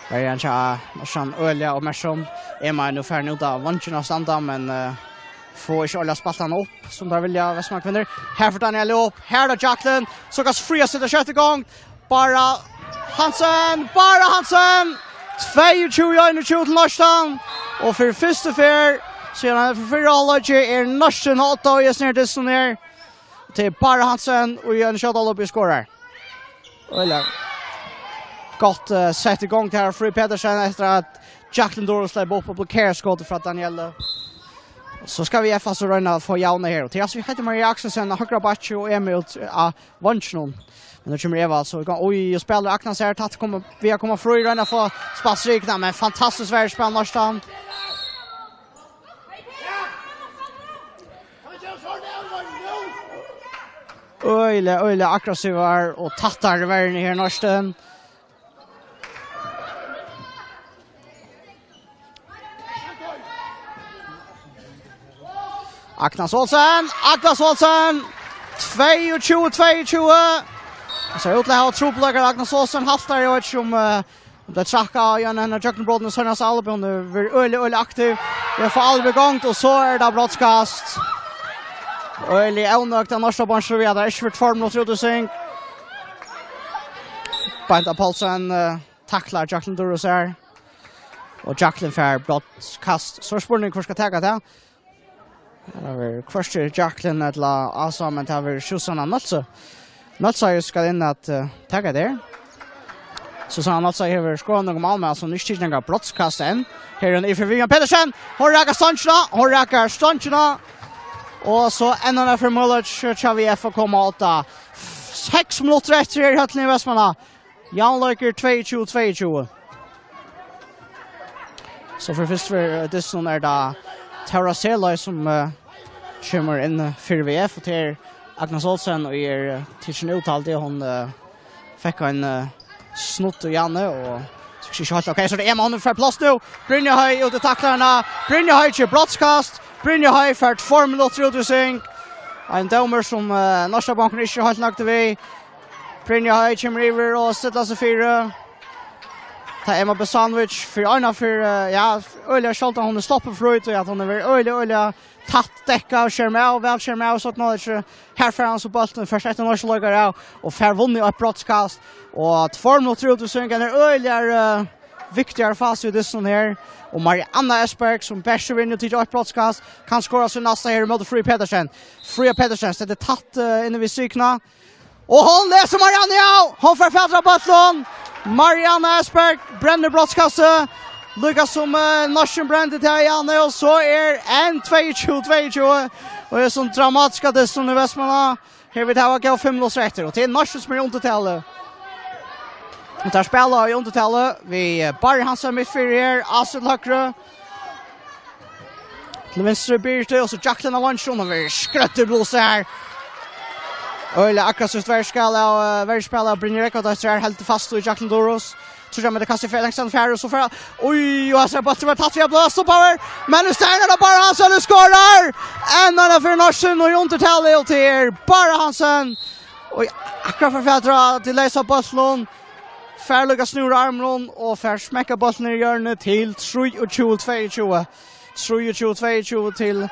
verjan hjá Norskan øgiliga uppmerksom. Emma er nú farin út av vongina at standa, men, eh, fáa ikki ordiliga spælt hana upp, sum teir vilja, Vestmanna kvinnur. Her fer Danielle Joop, her er tað Jacqueline, so kann Sofia seta skjótt í gongd. Bara Hansen, Bara Hansen! Tveyogtjúgu, einogtjúgu til Norskan. Og fyri fyrstu ferð, síðan hann er fyri fyrra hálvleiki, er Norskan á átta í hesum her dystinum her. Til Bara Hansen, og Jørgen Skjødal uppi skorar. Øgiliga gott, eh, sett í gongd her, Frí Petersen, eftir at Jacqueline Doroth sleip upp og blokkerar skotið frá Danielle. So skal V F altso royna at fáa javnað her. Og til, altso, vit hava Maria Akselsen á høgra bakki og Emil á vonginum. Men nú kemur Eva, altso, í gongd. Oj, og spælir Agnes her, tætt koma, við at koma frí, royna at fáa spælt strikuna, men fantastiskt verjuspæl, Norskan. Øgiliga, øgiliga aggressivar og tættar í verjuni her, Norskan. Agnes Olsen, Agnes Olsen, tveyogtjúgu, tveyogtjúgu. Hon sær út til at hava trupulleikar, Agnes Olsen, haltar, eg veit ikki um, eh, hon bleiv trakkað av Jane Henna Jøkkenbråten í seinasta álveri, hon hevur verið øgiliga, øgiliga aktiv. Vit fáa álveri í gongd, og so er tað brotskast. Øgiliga ónøgd av norska beinsliðið við at tað ikki verður tveir minuttir útvísing. Beinta Poulsen, eh, taklar Jacqueline Doroth her. Og Jacqueline fær brotskast. So er spurningurin, hvør skal taka tað? Tað verður hvørki Jacqueline ella Asa, men tað verður Susanna Nolse. Nolse skal inn at, eh, taka tað her. Susanna Nolsøe hevur skorað nøkur mál, men altso ikki tikið nakað brotskast enn. Her er hon yvir fyri Vivian Petersen. Hon rakar stongina, hon rakar stongina. Og so enn ein fyri møguleiki hjá V F at koma á átta. Seks minuttir eftir her í høllini í Vestmanna. Javnleikur tveyogtjúgu tveyogtjúgu. So fyri fyrst fyri, eh, dystin er tað Tóra Seløe sum, eh, kemur inn, eh, fyri V F, og til Agnes Olsen, og er, eh, tikin út alt, og hon, eh, fekk ein, eh, snutt í Janne, og tykist ikki heilt ok. So er tað Emma, hon fær pláss nú. Brynja Høy út í taklarna. Brynja Høy til brotskast. Brynja Høy fær tveir minuttir út í sving. Ein dómur sum, eh, Norðstabankur ikki heilt nøgdur við. Brynja Høy kemur yvir og stillar seg fyri. Tá Emma Besanovic fyri eina fyri, eh, ja, øgiliga sjáldan hon er sloppin frá, og at hon er øgiliga, øgiliga tætt dekkað og skjermað av, væl skjermað av, so at nú er ikki her fær hann so bóltin, fyrst eftir norskleikar av, og fær vunnið eitt brotskast, og tveir minuttir út í sving, ein øgiliga, eh, viktigari fasi í dystinum her, og Marianna Esperg, sum bert so vinnur, tikið eitt brotskast, kann skora sítt næsta her ímóti Fríða Petersen. Fríða Petersen, setir tætt, eh, inni við strikuna, og hon lesur Marianne, ja! Hon fær fatur á bóltin. Marianne Esperg brennir brotskastið. Líka sum, eh, Norsk brendi tað, Janne, og so er enn tveyogtjúgu tveyogtjúgu. Og er sum dramatiska dystin í Vestmanna. Her vit hava góð fimm minuttir eftir, og til Norsk sum er undirtali. Og teir spæla í undirtali við, eh, Barry Hansen mitt fyri her, Astrid Løkre. Til vinstru Birte, og so Jacqueline Alonso, og verður skrøtt í blóð her. Øgiliga aggressivt verður spælt av, eh, verður spælt av Brynjar Røkkvadóttir her, heldur fast í Jacqueline Doros. Tríggjar metrar kast í fer, lengst hann fer, og so fer hann. Oj, og her er bólturin var tatt, vi har blåst upp över. Men nú stendur det Barry Hansen og skorar. Enn ein fyri Norsk, og í undirtali, og til Barry Hansen. Og akkurát fyri fatur á, til leysa bóltin. Fær líka snúr armin og fær smekka bóltin í hjørnið til trýogtjúgu tveyogtjúgu. Trýogtjúgu tveyogtjúgu til.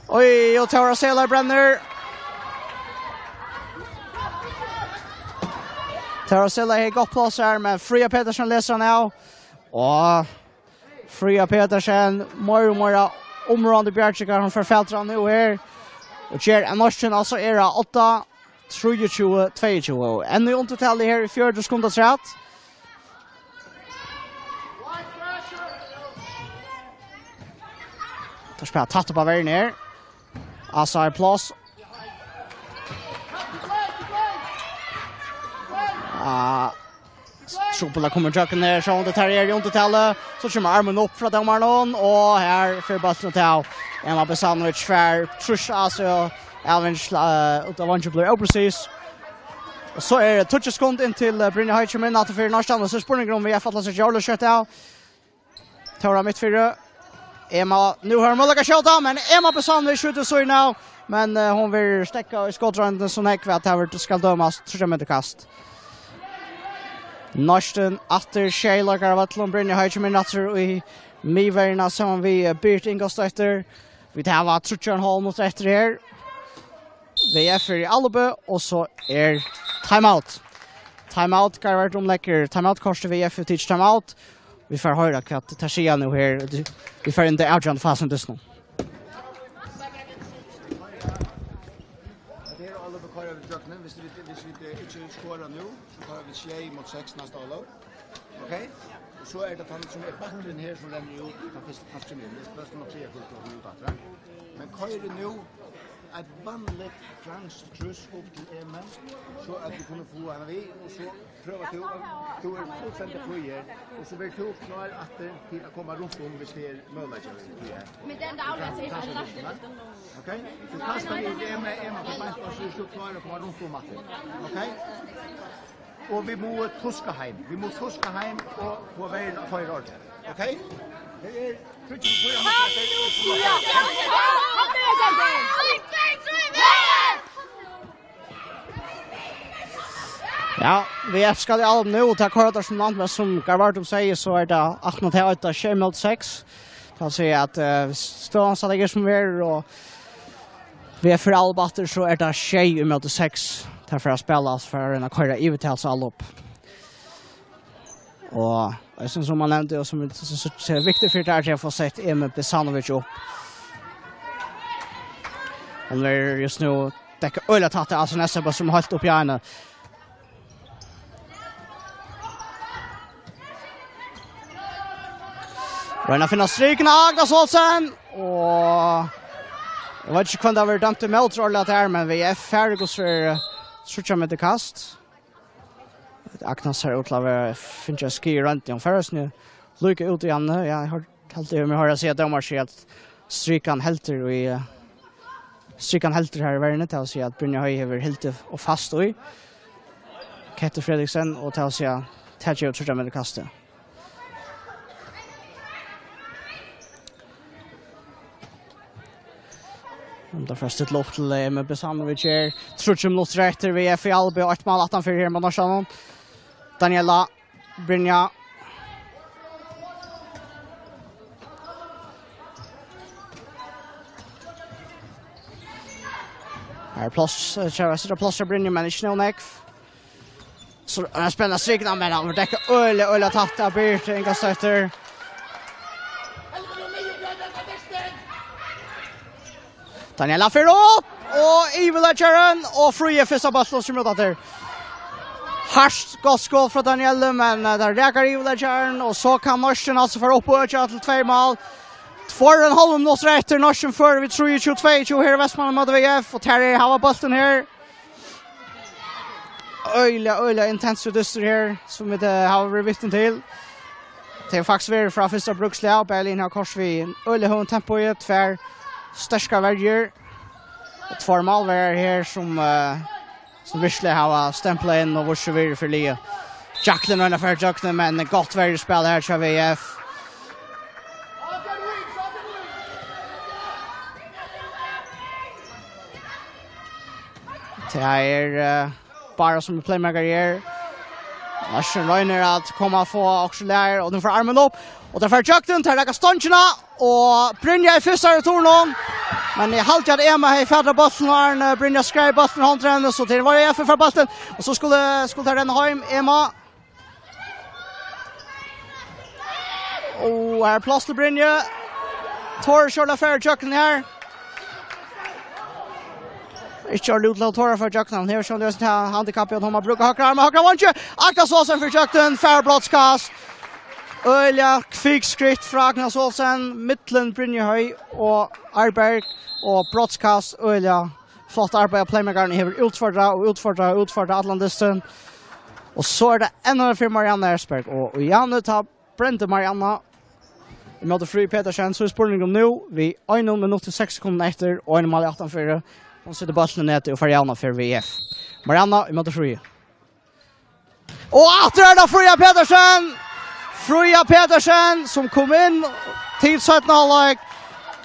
Oj, og Tóra Seløe brennir. Tóra Seløe hevur gott pláss her, men Fríða Petersen lesur hann av. Og Fríða Petersen, meir og meir umráðandi bjargikar, hon fær fatur á nú her. Og ger at Norsk, altso, er á átta. Trýogtjúgu tveyogtjúgu. Og enn í undirtali her í fjøruti sekund afturat. Teir spæla tætt upp á verjuna her. Asa í pláss. Ah, Trupult at koma ígjøgnum her, sjálvandi tað er í undirtali. So kemur armin upp frá dómaranum, og her fer bólturin út av. Emma Besanovic fær trýst av seg, og avin sla-, eh, út av vangi blívur ópresis. Og so er tað tíggju sekund inn til, eh, Brynja Høy kemur inn aftur fyri Norðstabank, og so er spurningur um V F ætlar seg at gera tað skjótt av. Tóra mitt fyri. Emma, nú hevur hon møguleika at skjóta, men Emma Besanovic skjýtur síðuna av, men, eh, hon verður steðgað í skotroyndini, so nógv at tað verður, skal dømast tríggjar metrar kast. Norsk aftur, sjey leikarar á vøllinum, Brynja Høy kemur inn aftur í miðverjuna saman við, eh, Birgit Ingolfsdóttir. Vit hava tríggjar og ein hálv minuttir eftir her. V F er í Alubu, og so er timeout. Timeout, Garðar Vardi leggur timeout-kortið, V F hevur tikið timeout. Vit fara at hoyra hvat teir siga nú her. Vit fara inn í avgerandi fasuna í dystinum. Hetta er Alubu koyra vit gjøgnum. Viss vit, viss vit, eh, ikki skora nú, so koyra vit sjey móti seks næsta álop. Ok? Og so er tað tann sum er bakkurin her sum rennur út, tann fyrsti tann sum kemur inn. Vit skulu nokk siga hvussu tað kemur út aftur, ha? Men koyr nú eitt vanligt franskt kryss upp til Emil, so at vit kunnu fáa hana við, og so prøvar tú, tú ert fullstendig frí her, og so verður tú klár aftur til at koma runt um, viss tað er møguleiki við tí her. Men den der afleverer til Emil. Ok? Tú kastar við Emil, Emil, tú beint, og so ert tú klár at koma runt um aftur. Ok? Og vit mugu tuska heim. Vit mugu tuska heim og fáa verðin at koyra ordiligt. Ok? Her er tríggir, fýra minuttir eftir. Ja, V F skal í Alubu nú, og tað koyrir teir sum vant, men sum Garðar Vardi segði, so er tað aftan á tað eitt, sjey móti seks. Tað vil siga at, eh, støðan stadig er sum verður, og V F fer í Alubu aftur, so er tað sjey ímóti seks. Teir fara at spæla, so fara at royna at koyra yvirtal til Alubu. Og eisini sum man nevndi, og sum, sum, sum, sum er viktigt fyri teir, er at fáa sett Emil Besanovic upp. Hann er just nú dekkað øgiliga tætt av Astrid Nesse, sum er heilt uppi í eini. Royna at finna strikuna, Agnes Olsen. Og eg veit ikki, hvønn tað verður dømt ímóti, orðiliga, tað her, men V F fær, hvussu er, eh, tríggjar metrar kast. Agnes sær út til at vera, fingið eitt skið í royndini. Hon fer eisini líka út í hann. Ja, eg har-, helt eg meg hoyra siga dómara siga at strikan heldur í, eh, strikan heldur her í verðini, tað vil siga at Brynja Høy hevur hildið og fast í Kettu Fredriksen, og tað vil siga, tað gevur tríggjar metrar kastið. Um, tað fer at stilla upp til, eh, Emil Besanovic her. Tríggjar minuttir eftir, V F í Albi, og eitt mál aftanfyri her, men Norsan. Daniela, Brynja. Her er pláss, eh, tjá, her er pláss til Brynju, men ikki nóg nógv. So er spennandi strikna, men hann verður dekkað øgiliga, øgiliga tætt av Birtu Ingasdóttur. Daniela fer upp, og yvirleggjarin, og Fríði fyrsta bóltin, sum er út aftur. Hart, gott skot frá Danielu, men, eh, tað rakar yvirleggjarin, og so kann Norsan altso fara upp og økja til tvey mál. Tveir og ein hálvur minuttur eftir, Norsan førir við trýogtjúgu tveyogtjúgu her í Vestmanna móti V F, og tær er hava bóltin her. Øgiliga, øgiliga intensur dystur her, sum vit, eh, hava verið vitni til. Tað er faktiskt verið frá fyrsta brúkslag, og Berlin hava koyrt við øgiliga høgum tempo í tvær sterkar verjur. Og tveir málverjar her, sum, eh, sum virkiliga hava stemplað inn og víst seg virði fyri liðið. Jacqueline roynir at fara ígjøgnum, men gott verjuspæl her hjá V F. Tað er, eh, Bára sum er playmaker her. Norsan roynir at koma og fáa okkurt í lagi, og nú fer armurin upp. Og tað fer ígjøgnum, tær taka stongina, og Brynja er fyrst her í turninum. Men eg haldi at Emma hevði fatur á bóltin, og Arne, Brynja skreiv bóltin í hondina á henni, so tað var V F fær bóltin. Og so skuldi, skuldi tað renna heim, Emma. Og her er pláss til Brynju. Torir ikki at fara ígjøgnum her. Ikki ordiliga út til at tora at fara ígjøgnum. Hon hevur sjálvandi eisini tað handikappið at hon má brúka høgra arm, høgra veingin. Agnes Olsen fer ígjøgnum, fær brotskast. Øgiliga kvik skritt frá Agnes Olsen, millum Brynju Høy og Arberg, og brotskast, øgiliga flott arbeiði av playmakerunum, hevur útfordrað og útfordrað og útfordrað allan dystin. Og so er tað enn ein fyri Marianne Ersberg, og Janne, tá brendi Marianne ímóti Fríðu Petersen, so er spurningurin nú, við einum minutti og seks sekundum eftir, og einum máli aftanfyri, hon setir bóltin í netið og fær javnað fyri V F. Marianne ímóti Fríðu. Og aftur er tað Fríða Petersen! Fríða Petersen, sum kom inn til seinna hálvleik,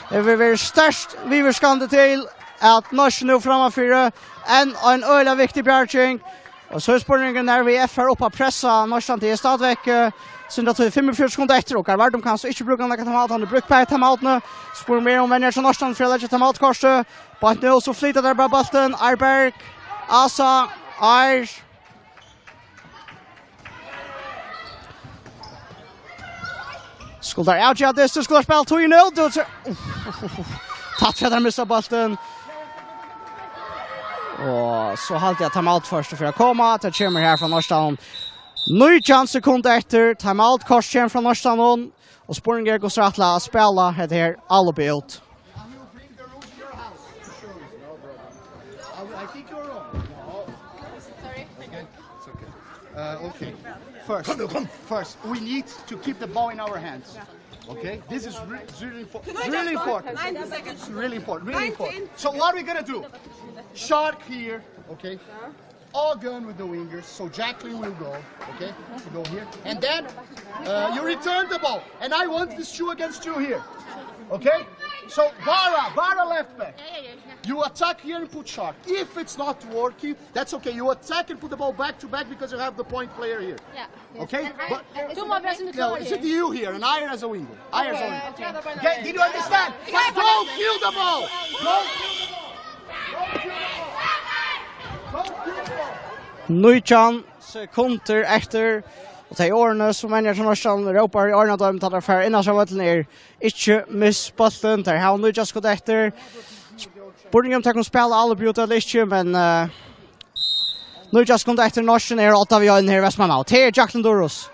hevur verið sterkt viðvirkandi til at Norsan nú frammanfyri enn ein øgiliga viktig bjarging. Og so er spurningurin, nær V F fer upp at pressa Norsan. Tað er stadigvekk, eh, sindur til fimmogfjøruti sekund eftir, og Garvardum kann so ikki brúka nakað timeout, hann hevur brúkt bæði timeoutini. Spurningurin er um venjarin hjá Norsan fer at leggja timeout-kortið. Beint nú so flyta tær bara bóltin. Arberg, Asa, Ar. Skulu tær avgera dystin, skulu tær spæla tíðina út. Tætt fyri at tær missa bóltin. Og so haldi eg at timeout fyrst fer at koma. Tað kemur her frá Norsan. Nítjan sekund eftir. Timeout-kort kemur frá Norsan. Og spurningurin er, hvussu tær ætla at spæla hetta her álopið út. I, I think you're wrong. Sorry. Okay. It's okay. Uh, okay. First, come, come. First, we need to keep the ball in our hands. Okay? This is re-, really important. Can I just really go? Important. Ninety seconds. It's really important. Really important. Nineteen. So what are we gonna do? Shark here, okay? Yeah. All going with the wingers, so Jacqueline will go, okay? To go here. And then, uh, you return the ball. And I want this two against two here. Okay? So, Bara, Bara left back. Yeah, yeah, yeah, yeah. You attack here and put Shark. If it's not working, that's okay. You attack and put the ball back to back because you have the point player here. Yeah. Okay? And I, but and two more persons. No, it's just you here and I as a winger. I as a winger. Okay, okay. Okay, did you understand? Don't kill the ball! Don't kill the ball! Don't kill the ball! Don't kill the ball! Nítjan sekundir eftir, og tey orðini, sum venjarin hjá Norsan rópar í oyruni á teimum, tá teir fara innast á vøllin, er: ikki missa bóltin. Teir hava nítjan sekund eftir. Spurning um tey kunnu spæla álopið út ella ikki, men, eh, nítjan sekund eftir, Norsan er átta við ein her í Vestmanna. Og tað er Jacqueline Dúrhus.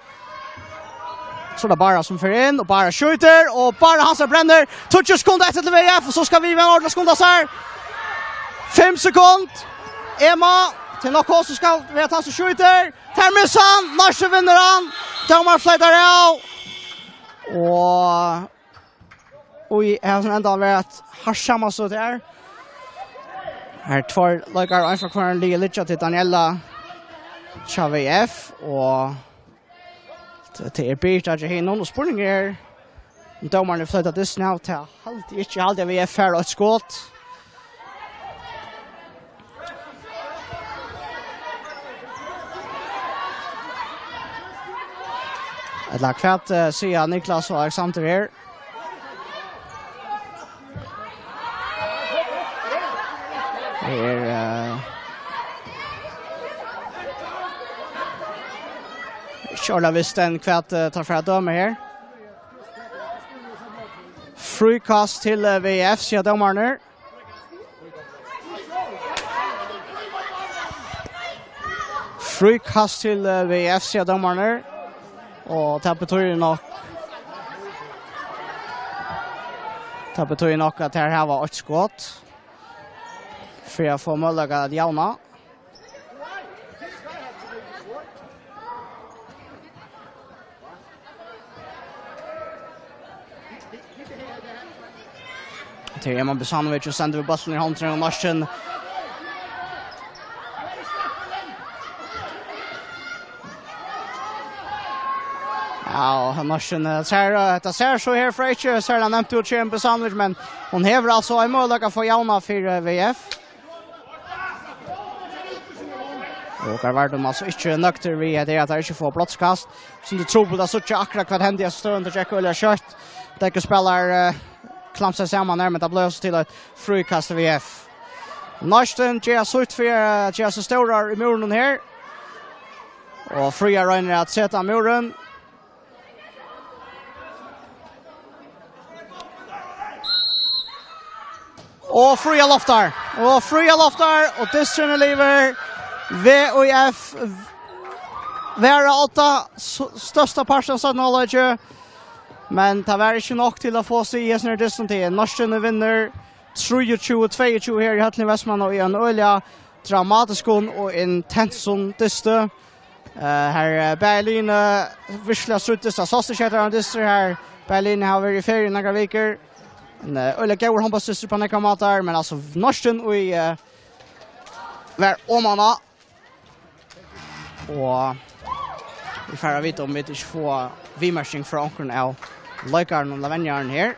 So er tað Bára sum fer inn, og Bára skjýtur, og Bára Hansen brennir. Tíggju sekund eftir til V F, og so skal V F ordiliga skunda sær. Fimm sekund. Emma, tað er nokk hon sum skal vera tann sum skjýtur. Tað missir hann, Norske vinnur hann. Dómarin floytar av. Og, og í hesum endanum var eitt hart samanstøð her. Her tveir leikarar, ein frá hvørjum liði, liggja til Daniela hjá V F, og tað, tað er Birta hjá hinum, og spurningurin er, um dómarin floytar dystin av, tað haldi eg ikki, eg haldi, at V F fær eitt skot. Ella hvat, eh, siga Niklas og Alexander her? Her er, eh, ikki ordiliga vist enn hvat, eh, teir fara at døma her. Fríkast til, eh, V F, siga dómararnir. Fríkast til, eh, V F, siga dómararnir. Og tað betýðir nokk, tað betýðir nokk, at teir hava eitt skot fyri at fáa møguleika at javna. Til Emma Besanovic, og stendur við bóltin í hondini, og Norske. Ja, og Norske, eh, sær, eh, hetta sær so her frá ikki, sær hann nevnt út Emma Besanovic, men hon hevur altso ein møguleika at fáa javna fyri, eh, V F. Og her var dómarin altso ikki nøgdur við, at tað er at teir ikki fáa brotskast. Sum tað er trupult at síggja akkurát hvat hendi í hesum støðum, tað gekk øgiliga skjótt. Nógvir spælarar, eh, klampa seg saman her, men tað bleiv so til eitt fríkast til V F. Norske gera sítt fyri at gera seg stórar í múrinum her. Og Fríða roynir at seta múrin. Og Fríða loftar. Og Fríða loftar, og dysturin er liðugur. V F var á odda s-, størsta partin av seinna hálvleiki. Men tað var ikki nokk til at fáa stig í hesum her dystin. Norske vinnur trýogtjúgu tveyogtjúgu her í høllini í Vestmanna, og í ein øgiliga dramatiskum og intensum dysti. Eh, her, eh, bæði liðini, eh, virkiliga stríddust, tað sást ikki, at tað var ein dystur her. Bæði liðini hava verið í feriu í nakrar vikur. Men, eh, øgiliga góður hondbóltsdystur á nógvar mátar, men altso, Norske í, eh, var oman á. Og vit fara at vita, um vit ikki fáa viðmerking frá onkrum av leikarunum ella venjaranum her.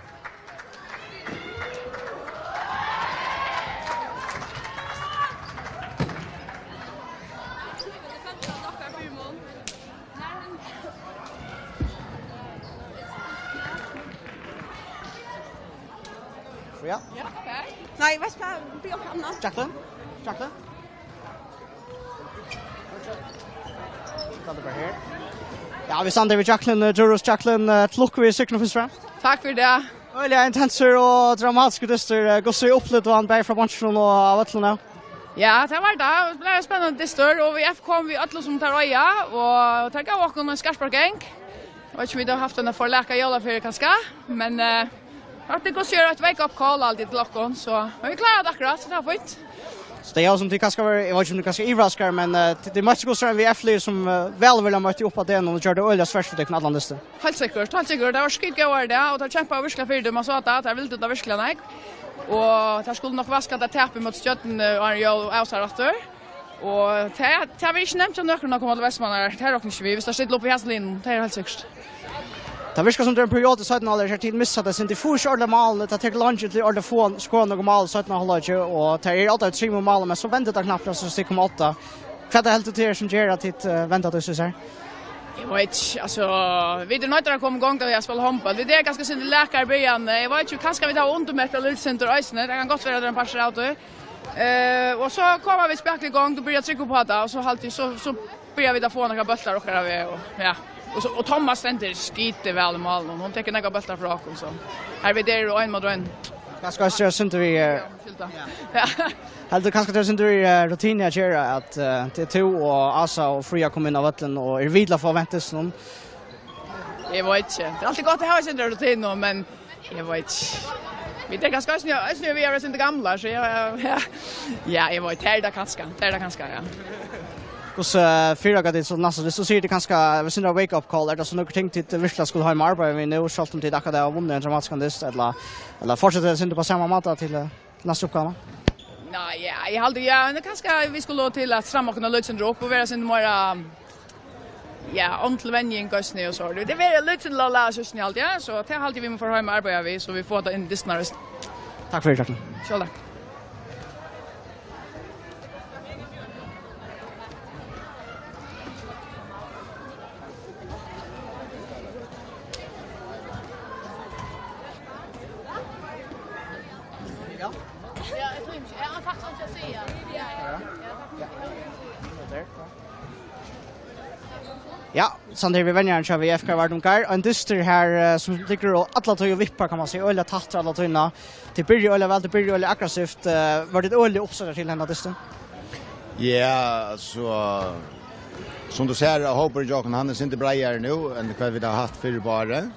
Ja. Ja. Nei, veitst hva? Be om henne. Jacqueline? Jacqueline? Lat tað bara her. Ja, vit standa við Jacqueline, eh, Djurhuus. Jacqueline, eh, til lukku við sigrinum fyrst og fremst. Takk fyri tað. Øgiliga intensur og dramatiskur dystur. Eh, hvussu upplivdi tú hann bæði frá beinkinum og av øllum, ja? Ja, tað var tað. Tað bleiv ein spennandi dystur, og V F kom við øllum sum teir eiga, og teir góvu okkum ein skarpa gang. Eg veit ikki, um vit hava havt eina for laka jólaferiu kanska, men, eh, hatta er gott, eitt wake-up call altíð til okkum, so, men vit kláraðu tað akkurát, so tað var fínt. So tað er jú sum tit kanska vóru, eg veit ikki, um tit kanska yvirraskaðir, men, eh, tit, tit møttu so ein V F-lið sum, eh, væl vilja møtti upp á degnum og gjørdi tað øgiliga svært fyri tykkum allan dystin. Heilt sikkurt, heilt sikkurt. Tað var skitgóðar í dag, og teir kjempaðu virkuliga fyri tí, man sá tað, teir vildu tað virkuliga nógv. Og teir skuldu nokk vaska tað tapið móti Stjørnuni, áðrenn jól, av sær aftur. Og tað, tað verður ikki nevnt hjá nøkrum at koma til Vestmannar. Tað rokna vit ikki við, viss teir stilla upp í hasum liðnum. Tað er heilt sikkurt. Tað virkar sum tað er ein periodi í seinna hálvleik, har tit missa tað, sum tit fáa ikki ordiliga málið, tað tekur longri tíð ordiliga at fáa skorað nøkur mál í seinna hálvleiki, og tað er átta av trimum málum, men so vendir tað knappliga, so tit koma á átta. Hvat er heldur tað sum ger at tit, eh, venda tað, sum tit siga? Eg veit ikki, altso, vit eru noyddir at koma í gongd við at spæla hondbólt. Vit eru kanska eitt sindur lakar í byrjan. Eg veit ikki, kanska vit hava undirmetið eitt lítið sindur eisini. Tað kann gott vera, at tað er ein partur av tí. Eh, og so koma vit spakuliga í gongd og byrja at trúgva upp á tað, og so haldi, so, so byrja vit at fáa nakrar bóltar okkara veg, og, ja. Og so, og Thomas stendur skitið væl í málinum, hon tekur nakrar bóltar frá okkum, so her vit eru ein móti einum. Kanska tað er eitt sindur við, eh, ja. Heldur kanska tað er eitt sindur við, eh, rutinu at gera, at, eh, tað er tú og Asa og Fríða koma inn á vøllin og eru við til at fáa vent dystin. Eg veit ikki. Tað er altíð gott at hava eitt sindur av rutinu, men eg veit ikki. Vit eru kanska eisini, eisini við at vera eitt sindur gamlar, so ja, ja, ja, eg veit, tað er tað kanska, tað er tað kanska, ja. Hvussu, eh, fyrireikar tit so næsta? Viss tú sigur, tað er kanska eitt sindur av wake-up call, er tað so nøkur ting tit virkuliga skulu heim og arbeiða við nú, sjálvt um tit akkurát hava vunnið ein dramatiskan dyst, ella, ella fortseta tit eitt sindur upp á sama máta til, eh, næstu uppgávuna? Nei, ja, eg haldi, ja, men kanska vit skulu til at stramma okkum eitt sindur upp og vera eitt sindur meira, ja, um til venjing eisini og so. Tað verður eitt sindur av lærisvøkstri, haldi eg, so tað haldi eg vit mugu fara heim og arbeiða við, so vit fáa tað inn í dystirnar eisini. Takk fyri, takk. Sjálv takk. Ja, eg trúgvi ikki. Eg havi faktiskt einki at siga. Ja. Ja, Sandra, vit venja hann, so vit fara um gær. Ein dystur her, eh, sum liggur og alla tíð og vippar, kann man siga. Øgiliga tættur alla tíðina. Tit byrja øgiliga væl, tit byrja øgiliga aggressivt. Eh, vóru tit øgiliga uppsettir til henda dystin? Ja, altso, sum tú sært, hópurin hjá okkum, hann er sindur breiðari nú enn hvat vit hava havt fyrr í ár.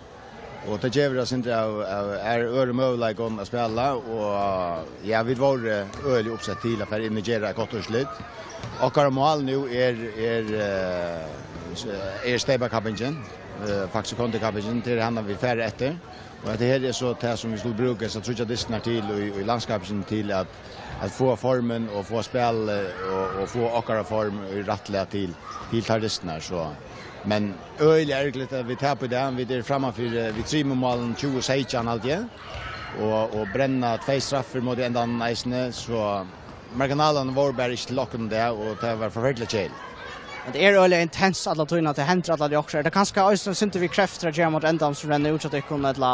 Og tað gevur eitt sindur av, av, av øðrum møguleikum at spæla, og, ja, vit vóru øgiliga uppsett til at fara inn og gera eitt gott úrslit. Okkara mál nú er, er, eh, er steypakappingin, eh, faktiskt kondikappingin, tað er hana vit fara eftir. Og hetta her er so tað sum vit skulu brúka hesar tríggjar dystirnar til í, í landskappingini til at, at fáa formin og fáa spælið og, og fáa okkara form í rættiliga til, til tær dystirnar, so. Men øgiliga ergiligt at vit tapa í dag. Vit eru frammanfyri, eh, við trimum málum tjúgu seytjan, haldi eg. Og, og brenna tvey straffir móti endanum eisini, so marginalarnir vóru bara ikki til okkum í dag, og tað var forferdiliga keðiligt. Men tað er øgiliga intenst alla tíðina, tað hendir alla dagar. Er tað kanska eisini eitt sindur við kreftir at gera móti endanum sum rennur út hjá tykkum, ella,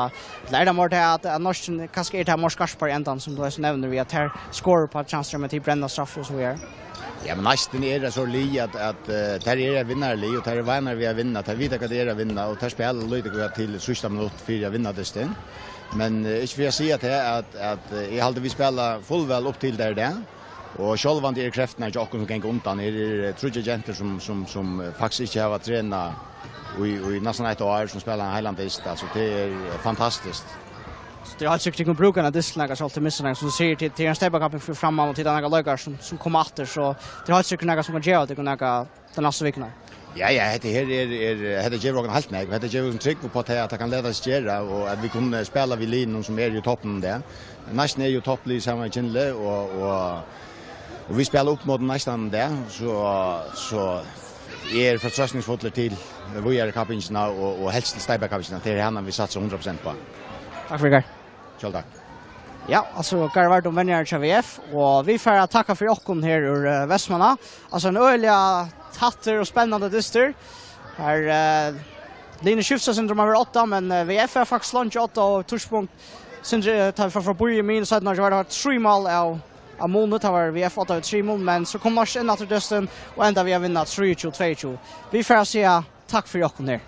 ella er tað meira tað at, at norskan kanska er tað meira skarpari í endanum, sum tú eisini nevnir, við at tær skora upp á chansir, men tit brenna straffir og so víðari? Ja, men næstan er tað so lið at, at, eh, tær eru eitt vinnaralið, og tær eru vanar við at vinna, tær vita hvat tað er at vinna, og tær spæla lítið til síðsta minutt fyri at vinna dystin. Men, eh, ikki fyri at siga tað at, at, eh, eg haldi vit spæla fullvæl upp til tær í dag. Og sjálvandi eru kreftirnar hjá okkum sum ganga undan. Her eru, eh, tríggjar gentur sum, sum, sum, eh, faktiskt ikki hava trenað í, í næstan eitt ár, sum spæla ein heilan dyst. Altso, tað er, eh, fantastiskt. So tað er heilt sikkurt, tykkum brúka hana dystin nakað, sjálvt um tit missa nakað, sum tú sigur, tað, tað er ein steypakapping fyri framman, og tit hava nakrar leikarar sum, sum koma aftur, so tað er heilt sikkurt nakað sum kann geva tykkum nakað tær næstu vikurnar. Ja, ja, hetta her er, er, hetta gevur okkum heilt nógv. Hetta gevur okkum trúgv upp á tað, at tað kann lata seg gera, og at vit kunnu spæla við liðunum sum eru í toppinum í dag. Næstan eru jú topplið saman við Kyndli, og, og, og vit spæla upp móti næstan í dag, so, so eg eri fortrøstningsfullur til víðari kappingina og, og helst til steypakappingina. Tað er hana vit satsa hundrað prosent á. Takk fyri, Geir. Sjálv takk. Ja, altso, Geir Vardum, venjari hjá V F, og vit fara at takka fyri okkum her úr, eh, Vestmanna. Altso, ein øgiliga tættur og spennandi dystur. Her, eh, linur skifta eitt sindur, man verður átta, men, eh, V F er faktiskt leingi átta, og tíðspunkt, Sindri, eh, tá vit fara frá bíði mín, so var tað trý mál av, av muni, tá var V F átta við trý mál, men so kom Norsk inn aftur í dystin og enda við at vinna trýogtjúgu tveyogtjúgu. Vit fara at siga takk fyri okkum her.